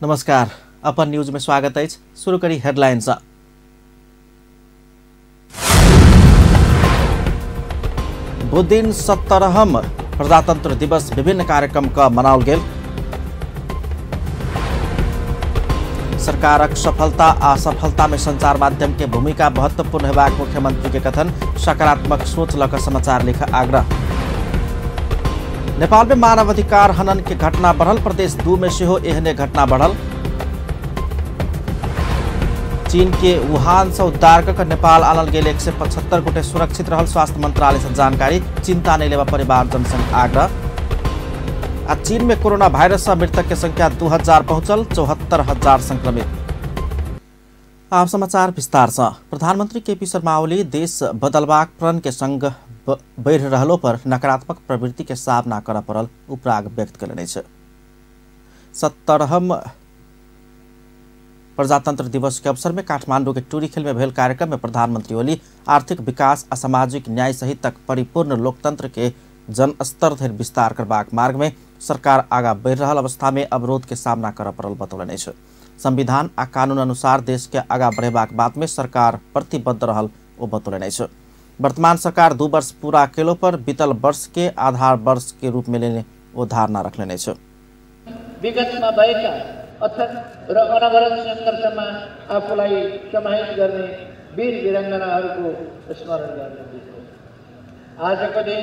नमस्कार, अपन न्यूज में स्वागत है। शुरू करी हेडलाइन। बुधदिन 70वां प्रजातंत्र दिवस विभिन्न कार्यक्रम का मनाओल गेल। सरकारक सफलता आ असफलता में संचार माध्यम के भूमिका महत्वपूर्ण हेबाक मुख्यमंत्री के कथन, सकारात्मक सोच लक समाचार लेख आग्रह। नेपाल में मानवाधिकार हनन के घटना बढ़ल, प्रदेश 2 में सेहो एहने घटना बढ़ल। चीन के वुहान से उद्धार कर नेपाल आनल गेल 175 गोटे सुरक्षित रहल, स्वास्थ्य मंत्रालय से जानकारी, चिंता नहीं लेवा परिवारजन संग आग्रह। आ चीन में कोरोना वायरस से मृतक के संख्या 2000 पहुंचल, 74,000 संक्रमित। आप समाचार विस्तार से। प्रधानमंत्री केपी शर्मा ओली देश बदलबाक प्रण के संग बढ़ि रहलो पर नकारात्मक प्रवृत्ति के सामना करऽ पड़ल उपराग व्यक्त कयलनि अछि। 70वां प्रजातंत्र दिवस के अवसर में काठमांडू के टुरीखेल में भेल कार्यक्रम में प्रधानमंत्री ओली आर्थिक विकास आ सामाजिक न्याय सहित तक परिपूर्ण लोकतंत्र के जनस्तर धरि विस्तार करबाक मार्ग में सरकार आगा बढ़ि रहल अवस्था में अवरोध के सामना करऽ पड़ल बतौलनि अछि। संविधान आ कानून अनुसार देश के आगा बढ़ेबाक बात में सरकार प्रतिबद्ध रहल ओ बतौलनि अछि। वर्तमान सरकार 2 वर्ष पूरा केलो पर बीतल वर्ष के आधार वर्ष के रूप में लेने ओ धारणा रखलनि अछि। विगतमा भएका अथक र अनवरत सङ्घर्षमा आफूलाई समाहित गर्ने वीर वीराङ्गनाहरूको स्मरण गर्ने दिन हो। आजको दिन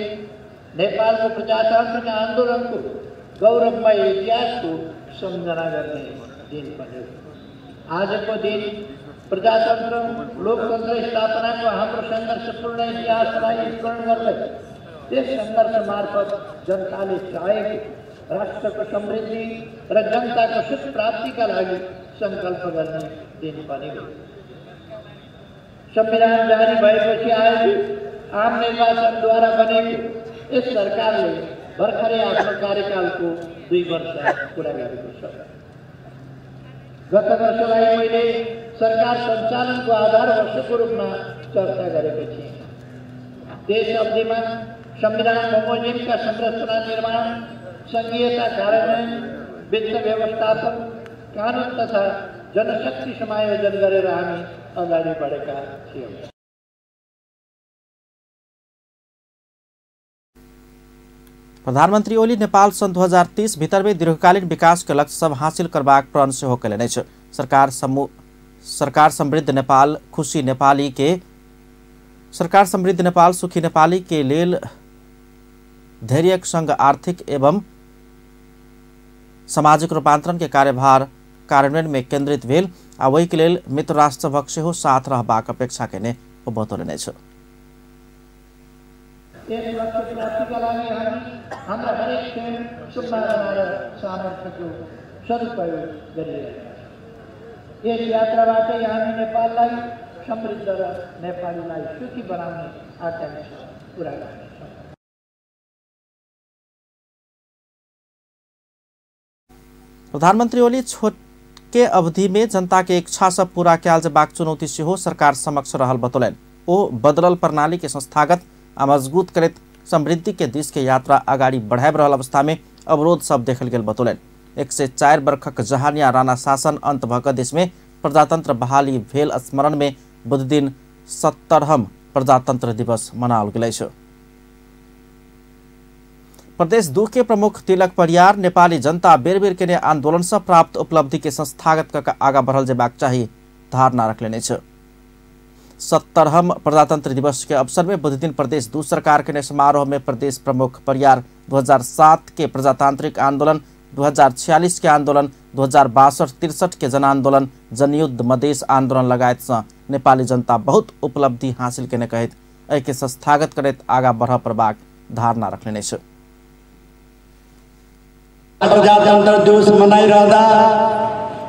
नेपालको प्रजातान्त्रिक आन्दोलनको गौरवमय इतिहासको सम्झना गर्ने दिन पनि हो। आजको दिन प्रजातन्त्र लोकतन्त्र स्थापनाको हाम्रो सङ्घर्षपूर्ण इतिहासलाई स्मरण गर्दै त्यस सङ्घर्ष मार्फत जनताले चाहेको राष्ट्रको समृद्धि र जनताको सुख प्राप्तिका लागि सङ्कल्प गर्ने दिन पनि हो। संविधान जारी भएपछि आयोजित आम निर्वाचनद्वारा बनेको यस सरकारले भर्खरै आफ्नो कार्यकालको 2 वर्ष पुरा गरेको छ। गत वर्षलाई मैले सरकार सञ्चालनको आधार वर्षको रूपमा चर्चा गरेको थिएँ। त्यस अवधिमा संविधान बमोजिमका संरचना निर्माण, सङ्घीयता कार्यान्वयन, वित्त व्यवस्थापन, कानुन तथा जनशक्ति समायोजन गरेर हामी अगाडि बढेका थियौँ। प्रधानमंत्री ओली नेपाल सन् 2030 भितर में दीर्घकालीन विकास के लक्ष्य सब हासिल करबाक प्रण सेहो कयलनि अछि। सरकार समृद्ध नेपाल खुशी नेपाली के सरकार समृद्ध नेपाल सुखी नेपाली के लेल धैर्यक संग आर्थिक एवं सामाजिक रूपांतरण के कार्यभार कार्यान्वयन में केंद्रित भेल आ ओहि के लेल मित्र राष्ट्र सभक सेहो साथ रहबाक अपेक्षा केने ओ बतौलनि अछि। यस लक्ष्य प्राप्तिका लागि हामी हाम्रा हरेक क्षण सम्भावना र सामर्थ्यको सदुपयोग गरिरहेका छौँ। यस यात्राबाटै हामी नेपाललाई समृद्ध र नेपालीलाई सुखी बनाउने आकांक्षा पुरा गर्नेछौँ। प्रधानमंत्री ओली छोटके अवधि में जनता के इच्छा सब पूरा कयल जेबाक चुनौती सेहो सरकार समक्ष रहल बतौलनि। ओ बदलल प्रणाली के संस्थागत आ मजबूत करैत समृद्धि के दिश के यात्रा अगाडि बढ़ाबि रहल अवस्था में अवरोध सब देखल गेल बतौलनि। 104 वर्षक जहानिया राणा शासन अंत भऽ कऽ देश में प्रजातंत्र बहाली भेल स्मरण में बुधदिन 70वां प्रजातंत्र दिवस मनाओल गेल अछि। प्रदेश 2 के प्रमुख तिलक परियार नेपाली जनता बेर बेर केने आंदोलन से प्राप्त उपलब्धि के संस्थागत कऽ आगा बढ़ल जेबाक चाही धारणा रखलनि अछि। 70वां प्रजातंत्र दिवस के अवसर में बुधदिन प्रदेश 2 सरकार के समारोह में प्रदेश प्रमुख परियार 2007 के प्रजातांत्रिक आंदोलन, 2046 के आंदोलन, 2062-63 के जनआंदोलन, जनयुद्ध मधेश आंदोलन लगायत से नेपाली जनता बहुत उपलब्धि हासिल केने कहैत एहि के संस्थागत करैत आगा बढ़ पड़बाक धारणा रखलनि अछि। प्रजातन्त्र दिवस मनाइरहँदा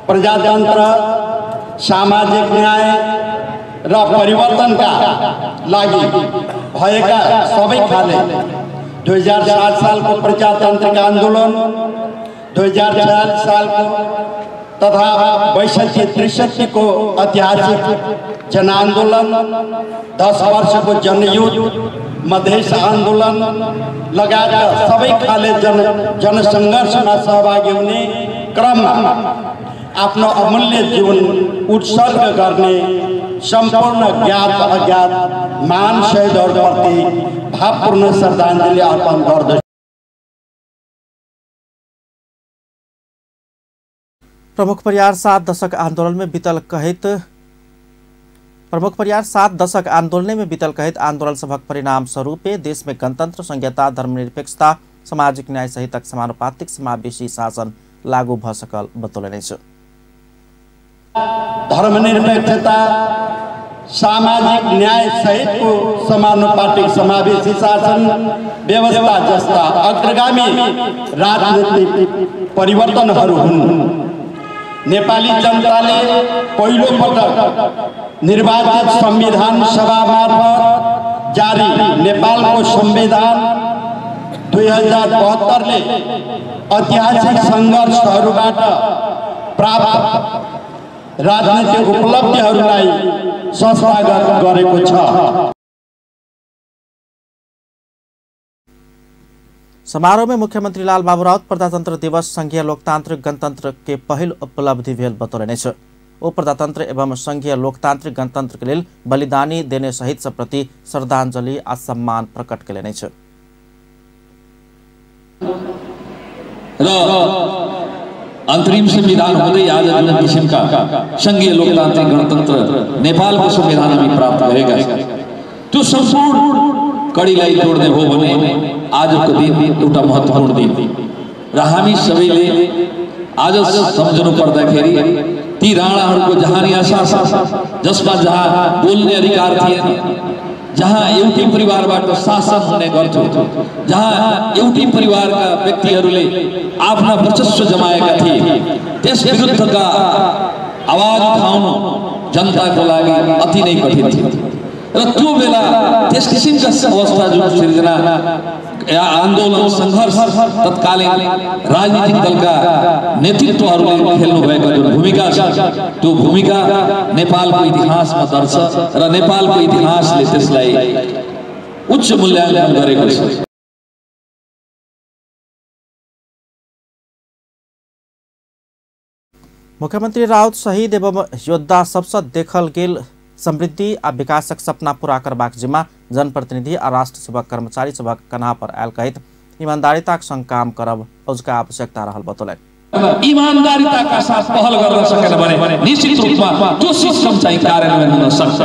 प्रजातन्त्र, सामाजिक न्याय र परिवर्तनका लागि भएका सबै खाले 2007 सालको प्रजातान्त्रिक आन्दोलन, 2046 सालको तथा 62-63 को ऐतिहासिक जनआन्दोलन, 10 वर्षको जनयुद्ध, मधेस आन्दोलन लगायतका सबै खाले जनसङ्घर्षमा सहभागी हुने क्रममा आफ्नो अमूल्य जीवन उत्सर्ग गर्ने सम्पूर्ण ज्ञात अज्ञात महान शहीदहरूप्रति भावपूर्ण श्रद्धाञ्जली अर्पण गर्दछु। प्रमुख परियार 7 दशक आंदोलन में बीतल कहत प्रमुख परियार 7 दशक आंदोलन में बीतल कहत आंदोलन सभक परिणाम स्वरूपे देश में गणतंत्र, संहिता, धर्मनिरपेक्षता, सामाजिक न्याय सहितक समानुपातिक समावेशी शासन लागू भ सकल बतौलनि अछि। धर्मनिरपेक्षता, सामाजिक न्याय सहितको समानुपातिक समावेशी शासन व्यवस्था जस्ता अग्रगामी राजनीतिक परिवर्तनहरू हुन्। नेपाली जनताले पहिलो पटक निर्वाचित संविधान सभा मार्फत जारी नेपालको संविधान 2072 ले ऐतिहासिक सङ्घर्षहरूबाट प्राप्त राजनीतिक उपलब्धिहरूलाई संस्थागत गरेको छ। समारोह में मुख्यमंत्री लाल बाबू राउत प्रजातंत्र दिवस संघीय लोकतांत्रिक गणतंत्र के पहिल उपलब्धि भेल बतौलनि अछि। ओ प्रजातंत्र एवं संघीय लोकतांत्रिक गणतंत्र के लेल बलिदानी देने सहित सब प्रति श्रद्धांजलि आ सम्मान प्रकट कयलनि अछि। र अन्तरिम संविधान हुँदै आज जुन किसिमका संघीय लोकतान्त्रिक गणतन्त्र नेपालको संविधान हामी प्राप्त गरेका छौँ, त्यो सम्पूर्ण कडीलाई जोड्ने हो भने आजको दिन एउटा महत्त्वपूर्ण दिन र हामी सबैले आज सम्झनु पर्दाखेरि ती राणाहरूको जहानी आशा, जसमा जहाँ बोल्ने अधिकार थिएन, जहाँ एउटै परिवारबाट शासन हुने गर्थ्यो, जहाँ एउटै परिवारका व्यक्तिहरूले आफ्ना वर्चस्व जमाएका थिए, त्यस विरुद्धका आवाज उठाउनु जनताको लागि अति नै कठिन थियो। र त्यो बेला त्यस किसिमका अवस्था जुन सिर्जना आन्दोलन सङ्घर्ष तत्कालीन राजनीतिक दलका नेतृत्वहरूले खेल्नुभएको जुन भूमिका छ, त्यो भूमिका नेपालको इतिहासमा दर्ज छ र नेपालको इतिहासले त्यसलाई उच्च मूल्याङ्कन गरेको छ। मुख्यमंत्री राउत शहीद एवं योद्धा सबसँ देखल गेल समृद्धि आ विकासक सपना पूरा करबाक जिम्मा जनप्रतिनिधि आ राष्ट्र सेवक कर्मचारी सभक कन्हा पर आयल कहैत ईमानदारिताक संग काम करब औजका आवश्यकता रहल बतौलनि। ईमानदारिताका साथ पहल गर्न सकेन भने निश्चित रूपमा त्यो सिस्टम चाहिँ कार्यान्वयन हुन सक्छ।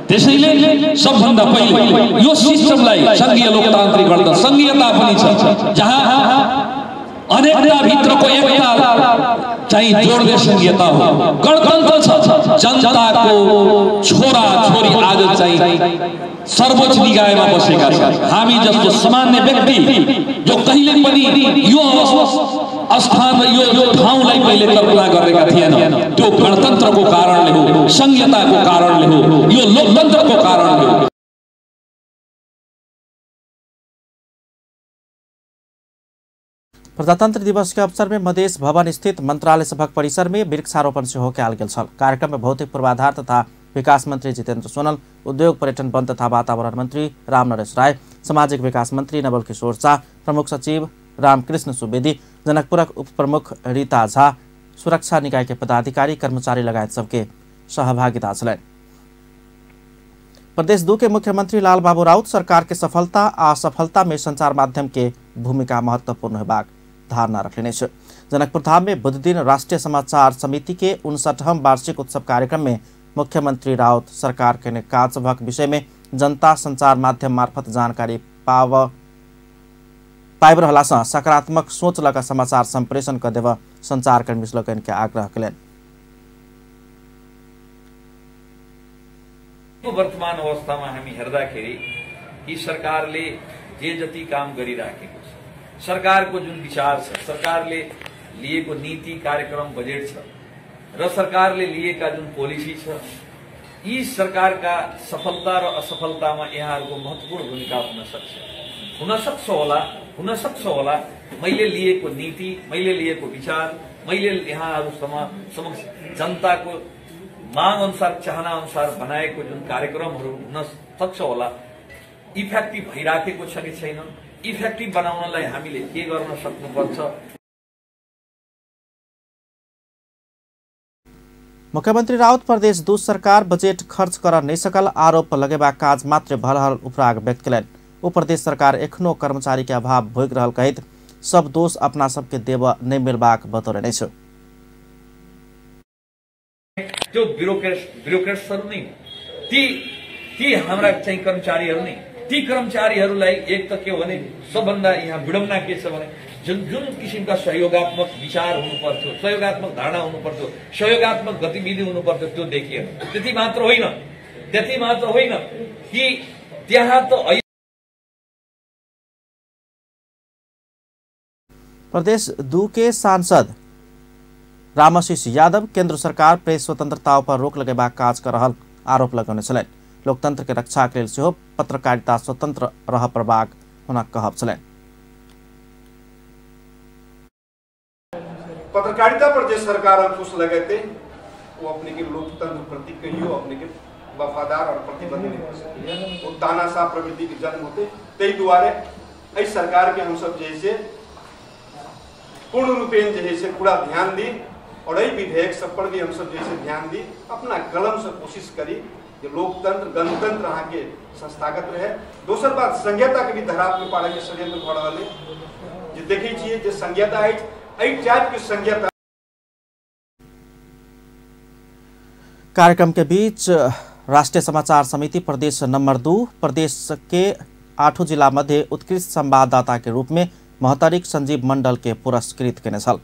त्यसैले सबभन्दा पहिले यो सिस्टमलाई संघीय लोकतान्त्रिक गणतन्त्र, संघीयता पनि छ, जहाँ अनेकता भित्रको एकता चाहिँ जोड्ने संघीयता हो, गणतन्त्र छ, जनताको छोरा छोरी आज चाहिँ सर्वोच्च निकायमा बसेका छन्। हामी जस्तो सामान्य व्यक्ति जो कहिले पनि यो स्थान र यो ठाउँलाई पहिले कल्पना गरेका थिएन, त्यो गणतन्त्रको कारणले हो, संघीयताको कारणले हो, यो लोकतन्त्रको कारणले हो। प्रजातंत्र दिवस के अवसर में मधेश भवन स्थित मंत्रालय सभक परिसर में वृक्षारोपण सेहो कयल गेल छल। कार्यक्रम में भौतिक पूर्वाधार तथा विकास मंत्री जितेंद्र सोनल, उद्योग पर्यटन वन तथा वातावरण मंत्री रामनरेश राय, सामाजिक विकास मंत्री नवल किशोर शाह, प्रमुख सचिव रामकृष्ण सुवेदी, जनकपुरक उप प्रमुख रीता झा, सुरक्षा निकाय के पदाधिकारी कर्मचारी लगायत सबके सहभागिता छलनि। प्रदेश 2 के मुख्यमंत्री लाल बाबू राउत सरकार के सफलता आ असफलता में संचार माध्यम के भूमिका महत्वपूर्ण होबाक धारणा रखने अछि। जनकपुर धाम में बुधदिन राष्ट्रीय समाचार समिति के 59वां वार्षिक उत्सव कार्यक्रम में मुख्यमंत्री राउत सरकार के काज सभक विषय में जनता संचार माध्यम मार्फत जानकारी पाबि रहला सँ सकारात्मक सोच लऽ समाचार संप्रेषण क देब संचारकर्मी लोकनि के आग्रह कयलनि। वर्तमान अवस्थामा हामी हेर्दाखेरि यी सरकारले जे जति काम गरिराखेको छ, सरकारको जुन विचार छ, सरकारले लिएको नीति कार्यक्रम बजेट छ र सरकारले लिएका जुन पोलिसी छ, यी सरकारका सफलता र असफलतामा यहाँहरूको महत्वपूर्ण भूमिका हुन सक्छ, हुन सक्छ होला। मैले लिएको नीति, मैले लिएको विचार, मैले यहाँहरू समक्ष जनताको माग अनुसार चाहना अनुसार बनाएको जुन कार्यक्रमहरू हुन सक्छ होला, इफेक्टिभ भइराखेको छ कि छैन, इफेक्टिभ बनाउनलाई हामीले के गर्न सक्नुपर्छ। मुख्यमंत्री राउत प्रदेश दू सरकार बजट खर्च कर नहीं सकल आरोप लगेबाक काज मात्र भऽ रहल उपराग व्यक्त कयलनि। ओ प्रदेश सरकार एखनो कर्मचारी के अभाव भोगि रहल कहैत सब दोष अपना सबके देबऽ नहि मिलबाक बतौलनि अछि। त्यो ब्युरोक्रेट्सहरू नै ती ती हाम्रा चाहिँ कर्मचारीहरू नै ती कर्मचारीहरूलाई एक त के हो भने सबभन्दा यहाँ विडम्बना के छ भने जुन जुन किसिमका सहयोगात्मक विचार हुनुपर्थ्यो, सहयोगात्मक धारणा हुनुपर्थ्यो, सहयोगात्मक गतिविधि हुनुपर्थ्यो त्यो देखिएन। त्यति मात्र होइन कि त्यहाँ त प्रदेश 2 के सांसद रामाशीष यादव केंद्र सरकार प्रेस स्वतंत्रता पर रोक लगेबाक काज कर रहल आरोप लगौने छलनि। लोकतंत्र के रक्षा के लेल सेहो पत्रकारिता स्वतंत्र रह पड़बाक हुनक कहब छलनि। पत्रकारिता पर जे सरकार अंकुश लगेते वो अपने के लोकतंत्र प्रति कहियो अपने के वफादार और प्रतिबद्ध नहीं हो सके, वो तानाशाह प्रवृत्ति के जन्म होते। ताहि दुआरे एहि सरकार के हम सब जे से पूर्ण रूपेण जे से पूरा ध्यान दी और एहि विधेयक सब पर भी हम सब जे से ध्यान दी, अपना कलम से कोशिश करी जे लोकतंत्र गणतंत्र अहाँ के संस्थागत रहे। दोसर बात, संहिता के भी धराप में पाड़े के षड्यंत्र भऽ रहल है। जे देखै छियै जे संहिता अछि, एहि टाइप के संहिता। कार्यक्रम के बीच राष्ट्रीय समाचार समिति प्रदेश नंबर 2 प्रदेश के 8 जिला मध्य उत्कृष्ट संवाददाता के रूप में महोत्तरीक संजीव मंडल के पुरस्कृत केने छल।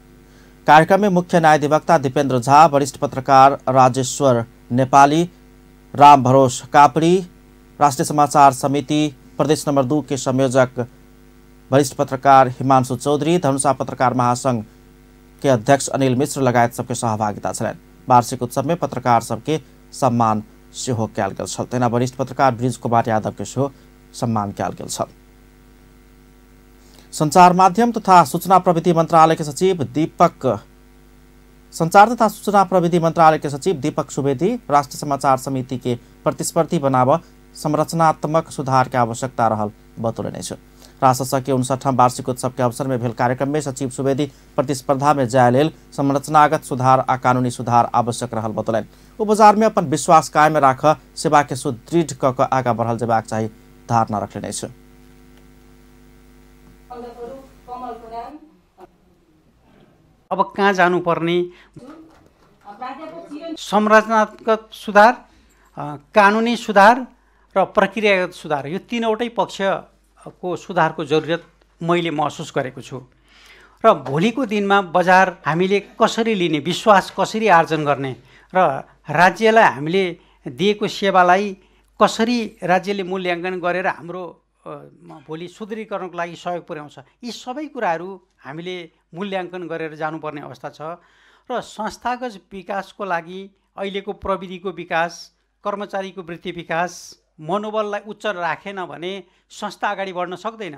कार्यक्रम में मुख्य न्यायाधिवक्ता दीपेंद्र झा, वरिष्ठ पत्रकार राजेश्वर नेपाली, राम भरोस कापड़ी, राष्ट्रीय समाचार समिति प्रदेश नंबर 2 के संयोजक वरिष्ठ पत्रकार हिमांशु चौधरी, धनुषा पत्रकार महासंघ के अध्यक्ष अनिल मिश्र लगायत सबके सहभागिता छलनि। वार्षिक उत्सव में पत्रकार सबके सम्मान सेहो कयल गेल छल। तहिना वरिष्ठ पत्रकार ब्रिज कुमार यादव के सेहो सम्मान कयल गेल छल। संचार माध्यम तथा सूचना प्रविधि मंत्रालय के सचिव दीपक सुवेदी राष्ट्रीय समाचार समिति के प्रतिस्पर्धी बनाव संरचनात्मक सुधार के आवश्यकता रहल बतौलनि अछि। रासस के 59ठम वार्षिक उत्सव के अवसर में भेल कार्यक्रम में सचिव सुवेदी प्रतिस्पर्धा में जाय लेल संरचनागत सुधार आ कानूनी सुधार आवश्यक रहल बतौलनि। ओ बाजार में अपन विश्वास कायम राख सेवा के सुदृढ़ क के आगा बढ़ल जेबाक चाही धारणा रखलनि अछि। अब कहाँ जानुपर्ने, संरचनात्मक सुधार, कानुनी सुधार र प्रक्रियागत सुधार, यो तीनवटै पक्षको सुधारको जरुरत मैले महसुस गरेको छु। र भोलिको दिनमा बजार हामीले कसरी लिने, विश्वास कसरी आर्जन गर्ने र राज्यलाई हामीले दिएको सेवालाई कसरी राज्यले मूल्याङ्कन गरेर हाम्रो भोलि सुदृढीकरणको लागि सहयोग पुर्याउँछ, यी सबै कुराहरू हामीले मूल्याङ्कन गरेर जानुपर्ने अवस्था छ। र संस्थागत विकासको लागि अहिलेको प्रविधिको विकास, कर्मचारीको वृत्ति विकास, मनोबललाई उच्च राखेन भने संस्था अगाडि बढ्न सक्दैन।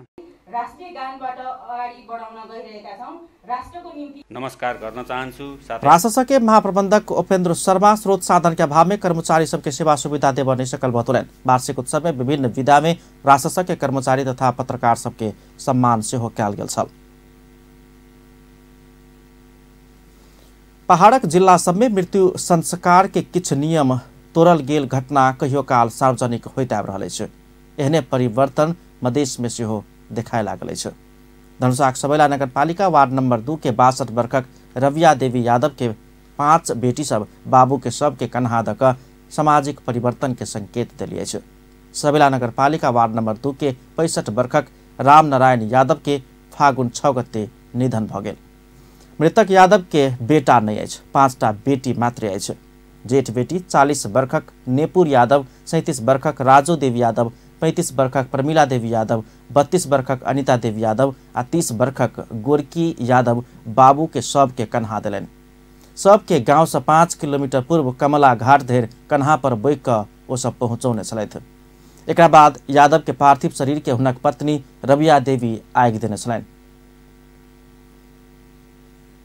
राष्ट्रिय गानबाट अगाडि बढाउन गइरहेका छौं। राष्ट्रको निम्ति नमस्कार गर्न चाहन्छु। रासस के महाप्रबंधक उपेंद्र शर्मा स्रोत साधन के अभाव में कर्मचारी सबके सेवा सुविधा देव नहीं सकल बतौलनि। वार्षिक उत्सव में विभिन्न विधा में रासस के कर्मचारी तथा पत्रकार सबके सम्मान सेहो कयल गेल छल। पहाड़क जिला सब में मृत्यु संस्कार के किछु नियम तोड़ल गेल घटना कहियो काल सार्वजनिक होइत आबि रहल अछि। एहने परिवर्तन मधेश में सेहो देखाय लागल अछि। धनुषाक सबैला नगरपालिका वार्ड नंबर 2 के 62 वर्षक रविया देवी यादव के 5 बेटी सब बाबू के सब के कन्हा दऽ कऽ सामाजिक परिवर्तन के संकेत देली अछि। सबैला नगरपालिका वार्ड नंबर 2 के 65 वर्षक राम नारायण यादव के फागुन 6 गते निधन भऽ गेल। मृतक यादव के बेटा नहीं अछि, 5टा बेटी मात्र अछि। जेठ बेटी 40 वर्षक नेपुर यादव, 37 वर्षक राजू देवी यादव, 35 वर्षक प्रमिला देवी यादव, 32 वर्षक अनिता देवी यादव आ 30 वर्षक गोरकी यादव बाबू के शव के कन्हा देलनि। सबके गांव से 5 किलोमीटर पूर्व कमला घाट धरि कन्हा पर बोकि कऽ ओ सब पहुँचौने छलथि। एकरा बाद यादव के पार्थिव शरीर के हुनक पत्नी रबिया देवी आगि देने छलनि।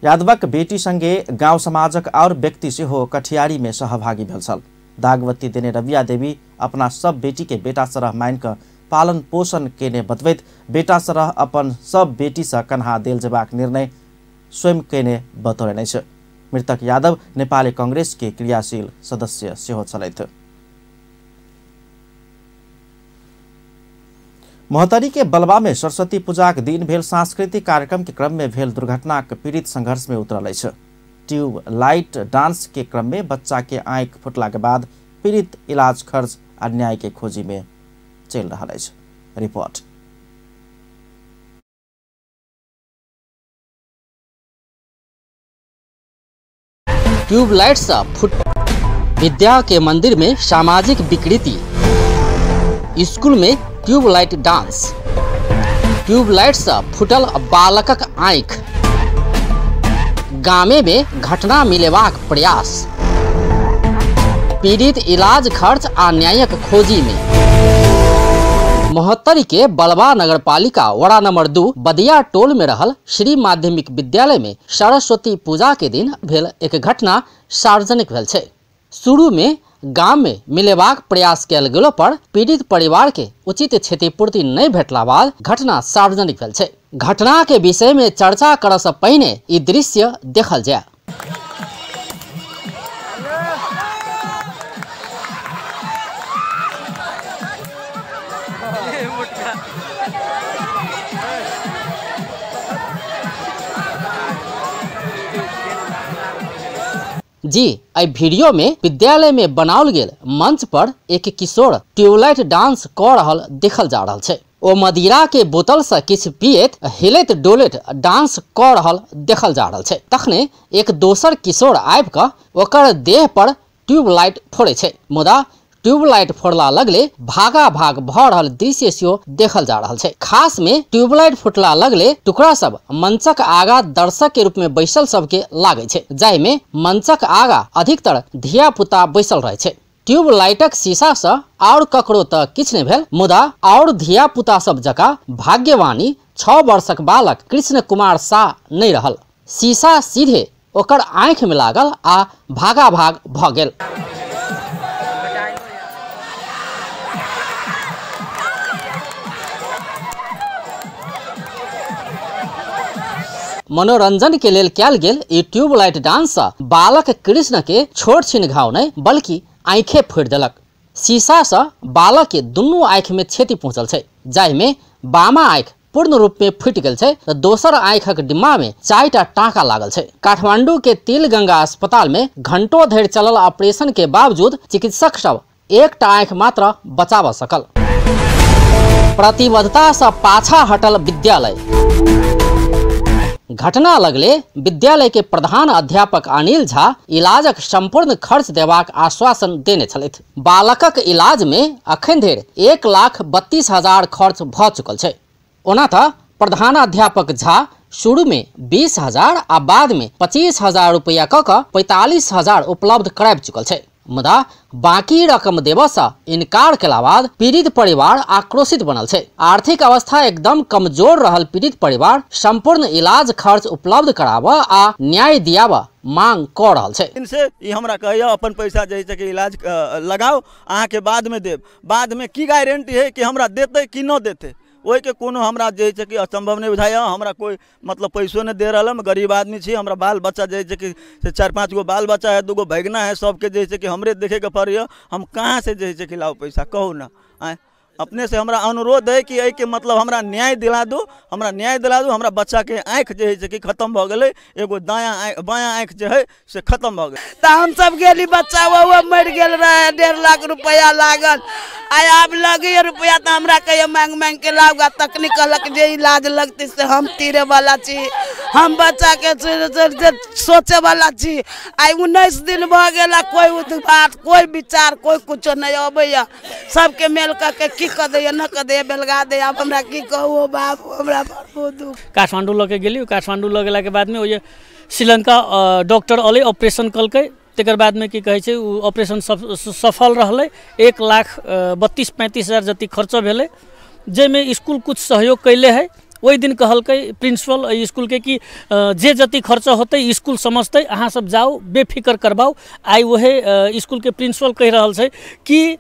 यादवक बेटी संगे गांव समाजक और व्यक्ति सेहो कठियारी में सहभागी भेल छल। दागवती देने रबिया देवी अपना सब बेटी के बेटा सरह मान कऽ पालन पोषण केने बतबैत बेटा सरह अपन सब बेटी से कन्हा देल जेबाक निर्णय स्वयं केने बतौलनि अछि। मृतक यादव नेपाली कांग्रेस के क्रियाशील सदस्य सेहो छलथि। महोत्तरी के बलवा में सरस्वती पूजाक दिन भेल सांस्कृतिक कार्यक्रम के क्रम में भेल दुर्घटनाक पीड़ित संघर्ष में उतरल अछि। ट्यूब लाइट डांस के क्रम में बच्चा के आंखि फुटला के बाद पीड़ित इलाज खर्च आ न्याय के खोजी में चलि रहल अछि। रिपोर्ट। ट्यूबलाइट से फुट विद्या के मंदिर में सामाजिक विकृति, स्कूल में ट्यूबलाइट डांस, ट्यूबलाइट से फुटल बालकक आँखि, गामे में घटना मिलेबाक प्रयास, पीड़ित इलाज खर्च आ न्यायक खोजी में। महोत्तरी के बलवा नगरपालिका वड़ा नंबर 2 बदिया टोल में रहल श्री माध्यमिक विद्यालय में सरस्वती पूजा के दिन भेल एक घटना सार्वजनिक भेल छै। शुरू में गांव में मिलेबाक प्रयास कयल गेलो पर पीड़ित परिवार के उचित क्षतिपूर्ति नहीं भेटला बाद घटना सार्वजनिक भेल छै। घटना के विषय में चर्चा करऽ से पहिने ई दृश्य देखल जाय। जी एहि वीडियो में विद्यालय में बनाओल गेल मंच पर एक किशोर ट्यूबलाइट डांस क रहल देखल जा रहल छै। ओ मदिरा के बोतल से किछु पियत हिलैत डोलैत डांस क रहल देखल जा रहल छै। तखने एक दोसर किशोर आबि कऽ ओकर देह पर ट्यूबलाइट फोड़ै छै, मुदा ट्यूबलाइट फोड़ला लगले भागा भाग भ रहल दृश्य सेहो देखल जा रहल छै। खास में ट्यूबलाइट फुटला लगले टुकड़ा सब मंचक आगा दर्शक के रूप में बैसल सबके लागे छै, जाहि में मंचक आगा अधिकतर धिया पुता बैसल रहे छै। ट्यूबलाइटक शीशा से और ककरो त किछु नहीं भेल, मुदा और धिया पुता सब जका भाग्यवानी 6 वर्षक बालक कृष्ण कुमार शाह नहीं रहल। शीशा सीधे ओकर आँखि में लागल आ भागा भाग भ गेल। मनोरंजन के लेल कयल गेल ई ट्यूबलाइट डांस बालक कृष्ण के छोट छिन घाव नहीं बल्कि आँखे फोड़ि देलक। शीशा से बालक के दुनू आँखि में क्षति पहुँचल छै, जाहि में बामा आँखि पूर्ण रूप में फूटि गेल छै त दोसर आँखिक डिम्मा में 4टा टाँका लागल छै। काठमांडू के तिलगंगा अस्पताल में घंटों धरि चलल ऑपरेशन के बावजूद चिकित्सक सब एकटा आँखि मात्र बचाब सकल। प्रतिबद्धता से पाछा हटल विद्यालय। घटना लगले विद्यालय के प्रधान अध्यापक अनिल झा इलाजक संपूर्ण खर्च देबाक आश्वासन देने छलथि। बालकक इलाज में अखन धरि 1,32,000 खर्च भ चुकल छै। ओना त प्रधानाध्यापक झा शुरू में 20,000 आ बाद में 25,000 रुपया क क 45,000 उपलब्ध कराबि चुकल छै, मुदा बाकी रकम देबऽ से इनकार केला बाद पीड़ित परिवार आक्रोशित बनल छै। आर्थिक अवस्था एकदम कमजोर रहल पीड़ित परिवार संपूर्ण इलाज खर्च उपलब्ध कराबऽ आ न्याय दियाबऽ मांग क रहल छै। से ई हमरा कहैया अपन पैसा जे छै कि इलाज लगाओ, अहाँके बाद में देब। बाद में की गारंटी है कि हमरा देतै कि न देतै, ओहिके कोनो हमरा जे छै कि असम्भव नहीं बुझाइए। हमरा कोई मतलब पैसो नहीं दे रहा है, हम गरीब आदमी छी, हमरा बाल बच्चा जे छै कि से 4-5 गो बाल बच्चा है, 2 गो भगना है, सबके जे छै कि हमरे देखेके पड़ैए। हम कहाँ से जे छै कि लाउ पैसा, कहू ना। आँय अपने से हमरा अनुरोध है कि एहिके मतलब हमरा न्याय दिला दू, हमरा न्याय दिला दू। हमरा बच्चाके आँखि जे है कि खत्म भऽ गेलै, एगो दायाँ आँखि बायाँ आँखि जे है से खत्म भऽ गेलै। तऽ हमसब गेली, बच्चा वह मरि गेल रहे, 1.5 लाख रुपया लागल। आइ आब लगैए रुपया तऽ हमरा कहिए माँगि माँगि के लाउ। तखनी कहलक जे इलाज लगतै से हम तीरे वाला छी, हम बच्चाके सोचे वाला छी। आइ 19 दिन भऽ गेल, कोई उद्घाट कोई विचार कोई कुछो नहीं अबैया। सबके मेल कऽ के की कऽ दैया न कऽ दैया, बेलगा दैया। आब हमरा की कहू बाबू, हमरा बहुत दुख। काठमांडू लऽ के गेली, काठमांडू लऽ गेलाके बादमे ओ जे श्रीलंका डॉक्टर अलै, ऑपरेशन कलकै। तकर बादमे की कहै छै ओ ऑपरेशन सफल रहलै। 1,32,000-35,000 जति खर्च भेलै, जाहिमे स्कूल कुछ सहयोग कैले है। ओहि दिन कहलकै प्रिंसिपल एहि स्कूलके कि जे जति खर्च होतै स्कूल समझतै, अहाँ सब जाउ बेफिक्र करबाउ। आइ वहे स्कूलके प्रिंसिपल कहि रहल छै कि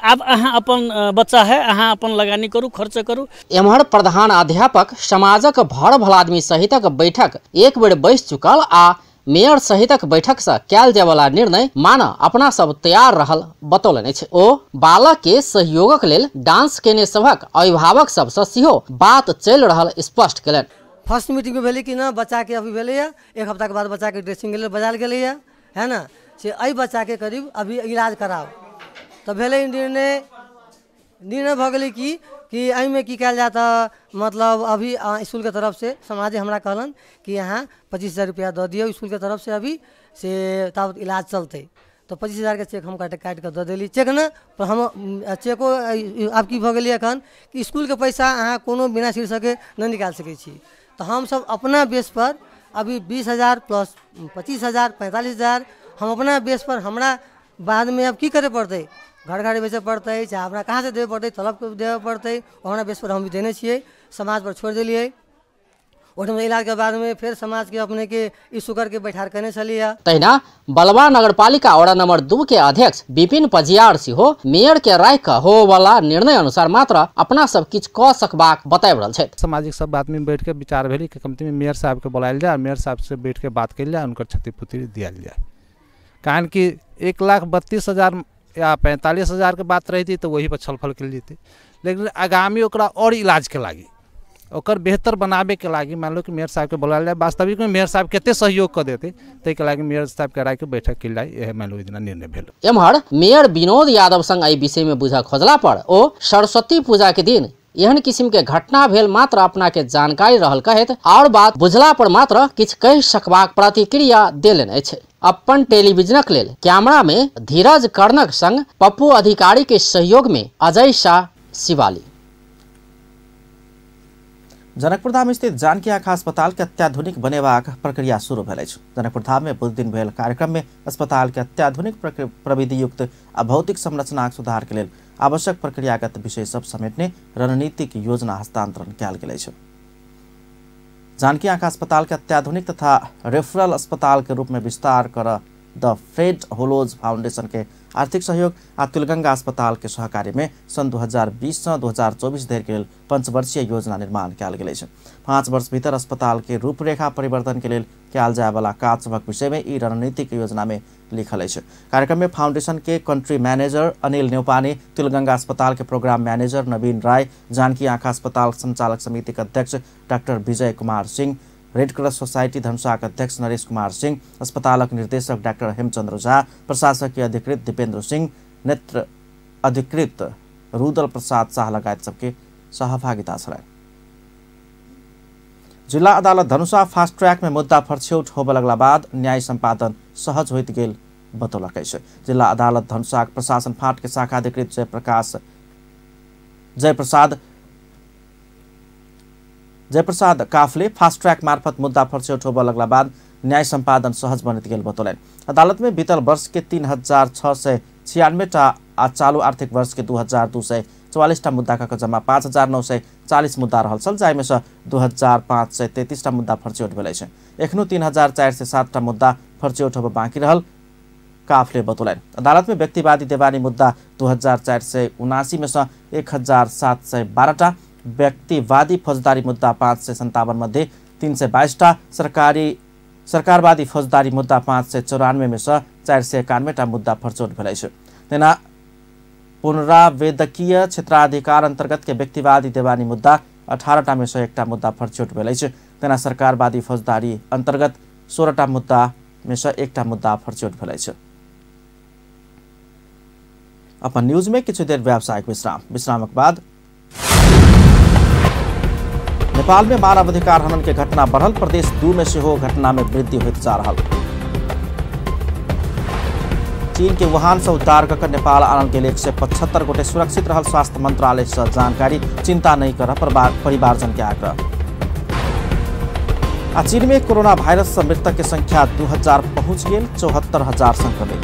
आब अहाँ अपन बच्चा है, अहाँ अपन लगानी करू, खर्च करू। एम्हर प्रधान अध्यापक समाजक भर भलादमी सहितक बैठक एक बेर बैस चुकल आ मेयर सहितक बैठक से कयल जायवला निर्णय मान अपना सब तैयार रहल बतौलनि अछि। ओ बालक के सहयोगक लेल डांस केने सभक अभिभावक सबसँ सेहो बात चलि रहल स्पष्ट केलनि। फर्स्ट मीटिंग में भेलै कि ना बच्चा के अभी भेलैया, एक हफ्ता के बाद बच्चा के ड्रेसिंग लेल बजायल गेलैया है ना, से एहि बच्चा के करीब अभी इलाज कराओ। तो भेलै निर्णय भऽ गेलै कि एहिमे की कयल जाय, तऽ मतलब अभी स्कूल के तरफ से समाजे हमरा कहलन कि अहाँ 25,000 रुपया दऽ दियौ स्कूल के तरफ से अभी से ताबत इलाज चलतै। तो 25,000 के चेक हम काटि कऽ दऽ देली। चेक ने पर हम चेको आब की भऽ गेलै एखन कि स्कूल के पैसा अहाँ कोनो बिना शीर्षकके नहि निकालि सकै छी। तो हम सब अपना बेस पर अभी 20,000 प्लस 25,000 45,000 हम अपना बेस पर हमरा बाद में अब की करे पड़तै, घर घर बेचे पड़तै, चाहे अपना कहाँ से देवे पड़तै, तलब के देवे पड़तै, हमरा बेस पर हम भी देने छियै, समाज पर छोड़ि देलियै। ओहिठाम इलाज के बाद में फिर समाज के अपने के इशू करके बैठार करने छलियै। तहिना बलवा नगरपालिका वडा नंबर 2 के अध्यक्ष विपिन पजियार सेहो मेयर के राय के होवला निर्णय अनुसार मात्र अपना सब किछु कऽ सकबाक बताबि रहल छथि। सामाजिक सब आदमी बैठ के विचार भेल कि कमती में मेयर साहब के बुलायल जाए, मेयर साहब से बैठ के बात कयल जाए, उनकर क्षतिपूर्ति दियाल जाए। कारण कि 1,32,000 या 45,000 के बात रही तो वही पर छलफल कल जैते, लेकिन आगामी ओकरा और इलाज के लागी ओकर बेहतर बनावे के लागी मान लो कि मेयर साहब के बोलायल जाए, वास्तविक में मेयर साहब कते सहयोग कर देते ताहि के लागी मेयर साहब के राय के बैठक कयल जाए, यह मान लो इतना निर्णय भेल। एम्हर मेयर विनोद यादव संग एहि विषय में बुझा खोजला पर ओ सरस्वती पूजा के दिन एहन किस्म के घटना भेल मात्र अपना के जानकारी रहल कहैत और बात बुझला पर मात्र किछु कहि सकबाक प्रतिक्रिया देलनि अछि। अपन टेलीविजनक लेल कैमरा में धीरज कर्णक संग पप्पू अधिकारी के सहयोग में अजय शाह, शिवाली। जनकपुरधाम स्थित जानकी आँखा अस्पताल के अत्याधुनिक बनेबाक प्रक्रिया शुरू भेल अछि। जनकपुरधाम में बुध दिन भेल कार्यक्रम में अस्पताल के अत्याधुनिक प्रविधियुक्त आ भौतिक संरचनाक सुधार के लेल आवश्यक प्रक्रियागत विषय सब समेटने रणनीतिक योजना हस्तांतरण कयल गेल अछि। जानकी आँखा अस्पताल के अत्याधुनिक तथा रेफरल अस्पताल के रूप में विस्तार कर द फ्रेड होलोज फाउंडेशन के आर्थिक सहयोग आ तुलगंगा अस्पताल के सहकार्य में सन् 2020 से 2024 धरि के लेल पंचवर्षीय योजना निर्माण कयल गेल अछि। 5 वर्ष भीतर अस्पताल के रूपरेखा परिवर्तन के लेल कयल जायवला काज सभक विषय में ई रणनीतिक योजना में लिखल अछि। कार्यक्रम में फाउंडेशन के कंट्री मैनेजर अनिल न्यौपाने, तुलगंगा अस्पताल के प्रोग्राम मैनेजर नवीन राय, जानकी आँखा अस्पताल संचालक समिति के अध्यक्ष doctor Vijay Kumar Singh, red cross society धनुषाक अध्यक्ष नरेश कुमार सिंह, अस्पतालक निर्देशक डाक्टर हेमचंद्र झा, प्रशासकीय अधिकृत दीपेंद्र सिंह, नेत्र अधिकृत रुदल प्रसाद शाह लगायत सबके सहभागिता छलनि। जिला अदालत धनुषा फास्ट ट्रैक में मुद्दा फरछ्यौट होबय लगला बाद न्याय सम्पादन सहज होइत गेल बतौलक अछि। जिला अदालत धनुषाक प्रशासन फाँट के शाखा अधिकृत जयप्रसाद काफले फास्ट ट्रैक मार्फत मुद्दा फरछ्यौट होबय लगला बाद न्याय सम्पादन सहज बनैत गेल बतौलनि। अदालत में बीतल वर्ष के 3,696 टा आ चालू आर्थिक वर्ष के 2,244 टा मुद्दा का जम्मा 5,940 मुद्दा रहल छल, जाहिमे सँ 2,533 टा मुद्दा फरछ्यौट भेल अछि। एखनो 3,407 टा मुद्दा फरछ्यौट होबय बाँकी रहल काफले बतौलनि। अदालत में व्यक्तिवादी देवानी मुद्दा 2,479 में सँ 1,712 टा, व्यक्तिवादी फौजदारी मुद्दा 557 मध्ये 322 टा, सरकारवादी फौजदारी मुद्दा 594 में सँ 491 टा मुद्दा फरछ्यौट भेल अछि। तेना पुनरावेदकीय क्षेत्राधिकार अंतर्गत के व्यक्तिवादी देवानी मुद्दा 18 टा में सँ 1 टा मुद्दा फरछ्यौट भेल अछि। तेना सरकारवादी फौजदारी अंतर्गत 16 टा मुद्दा में सँ 1 टा मुद्दा फरछ्यौट भेल अछि। अपन न्यूज में किछु देर व्यावसायिक विश्राम, विश्रामक बाद नेपाल में मानवाधिकार हनन के घटना बढ़ल, प्रदेश 2 में सेहो घटना में वृद्धि होइत जा रहल। चीन के वुहान से उद्धार कऽ नेपाल आनल गेल 175 गोटे सुरक्षित रहल स्वास्थ्य मंत्रालय से जानकारी, चिंता नहीं कर परिवारजन के आग्रह। आ चीन में कोरोना वायरस से मृतक के संख्या 2000 पहुंच गेल, 74,000 संक्रमित।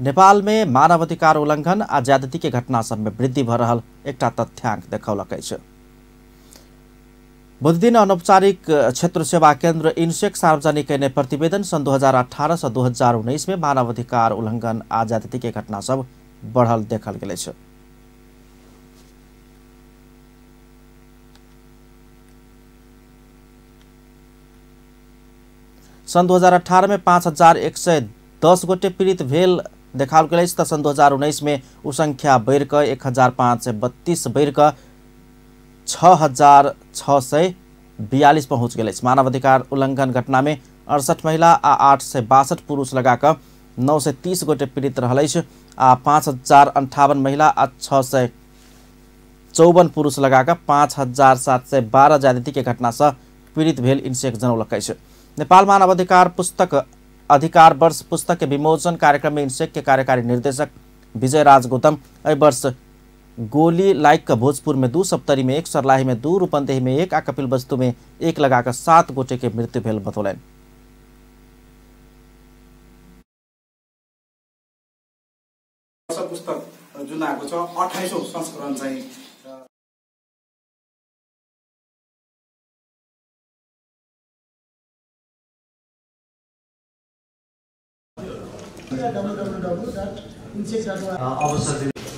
नेपाल में मानवाधिकार उल्लंघन आ ज्यादती के घटना सब में वृद्धि भ रहल एकटा तथ्यांक देखौलक अछि। बुधदिन अनौपचारिक क्षेत्र सेवा केन्द्र इन्सेक सार्वजनिक कयने प्रतिवेदन सन् 2018 से 2019 में मानवाधिकार उल्लंघन आ ज्यादती के घटना सब बढ़ल देखल गेल अछि। सन् 2018 में 5110 गोटे पीड़ित भेल देखाओल गेल अछि त सन् 2019 में उ संख्या बढ़ि कऽ 1532 बढ़ि कऽ 6642 पहुँच गेल अछि। मानवाधिकार उल्लंघन घटना में 68 महिला आ 862 पुरुष लगा कऽ 930 गोटे पीड़ित रहल अछि आ 5058 महिला आ 654 पुरुष लगा कऽ 5712 ज्यादती के घटना से पीड़ित भेल इन्सेक जनौलक अछि। नेपाल मानवाधिकार पुस्तक अधिकार वर्ष पुस्तक के विमोचन कार्यक्रम में इन्सेक के कार्यकारी निर्देशक विजय राज गौतम एहि वर्ष गोली लाइक के भोजपुर में 2, सप्तरी में 1, सर्लाही में 2, रूपन्देही में 1 आ कपिलवस्तु में 1 लगा कऽ 7 गोटे के मृत्यु भेल बतौलनि। पुस्तक जुन आएको छ 28औं संस्करण चाहिँ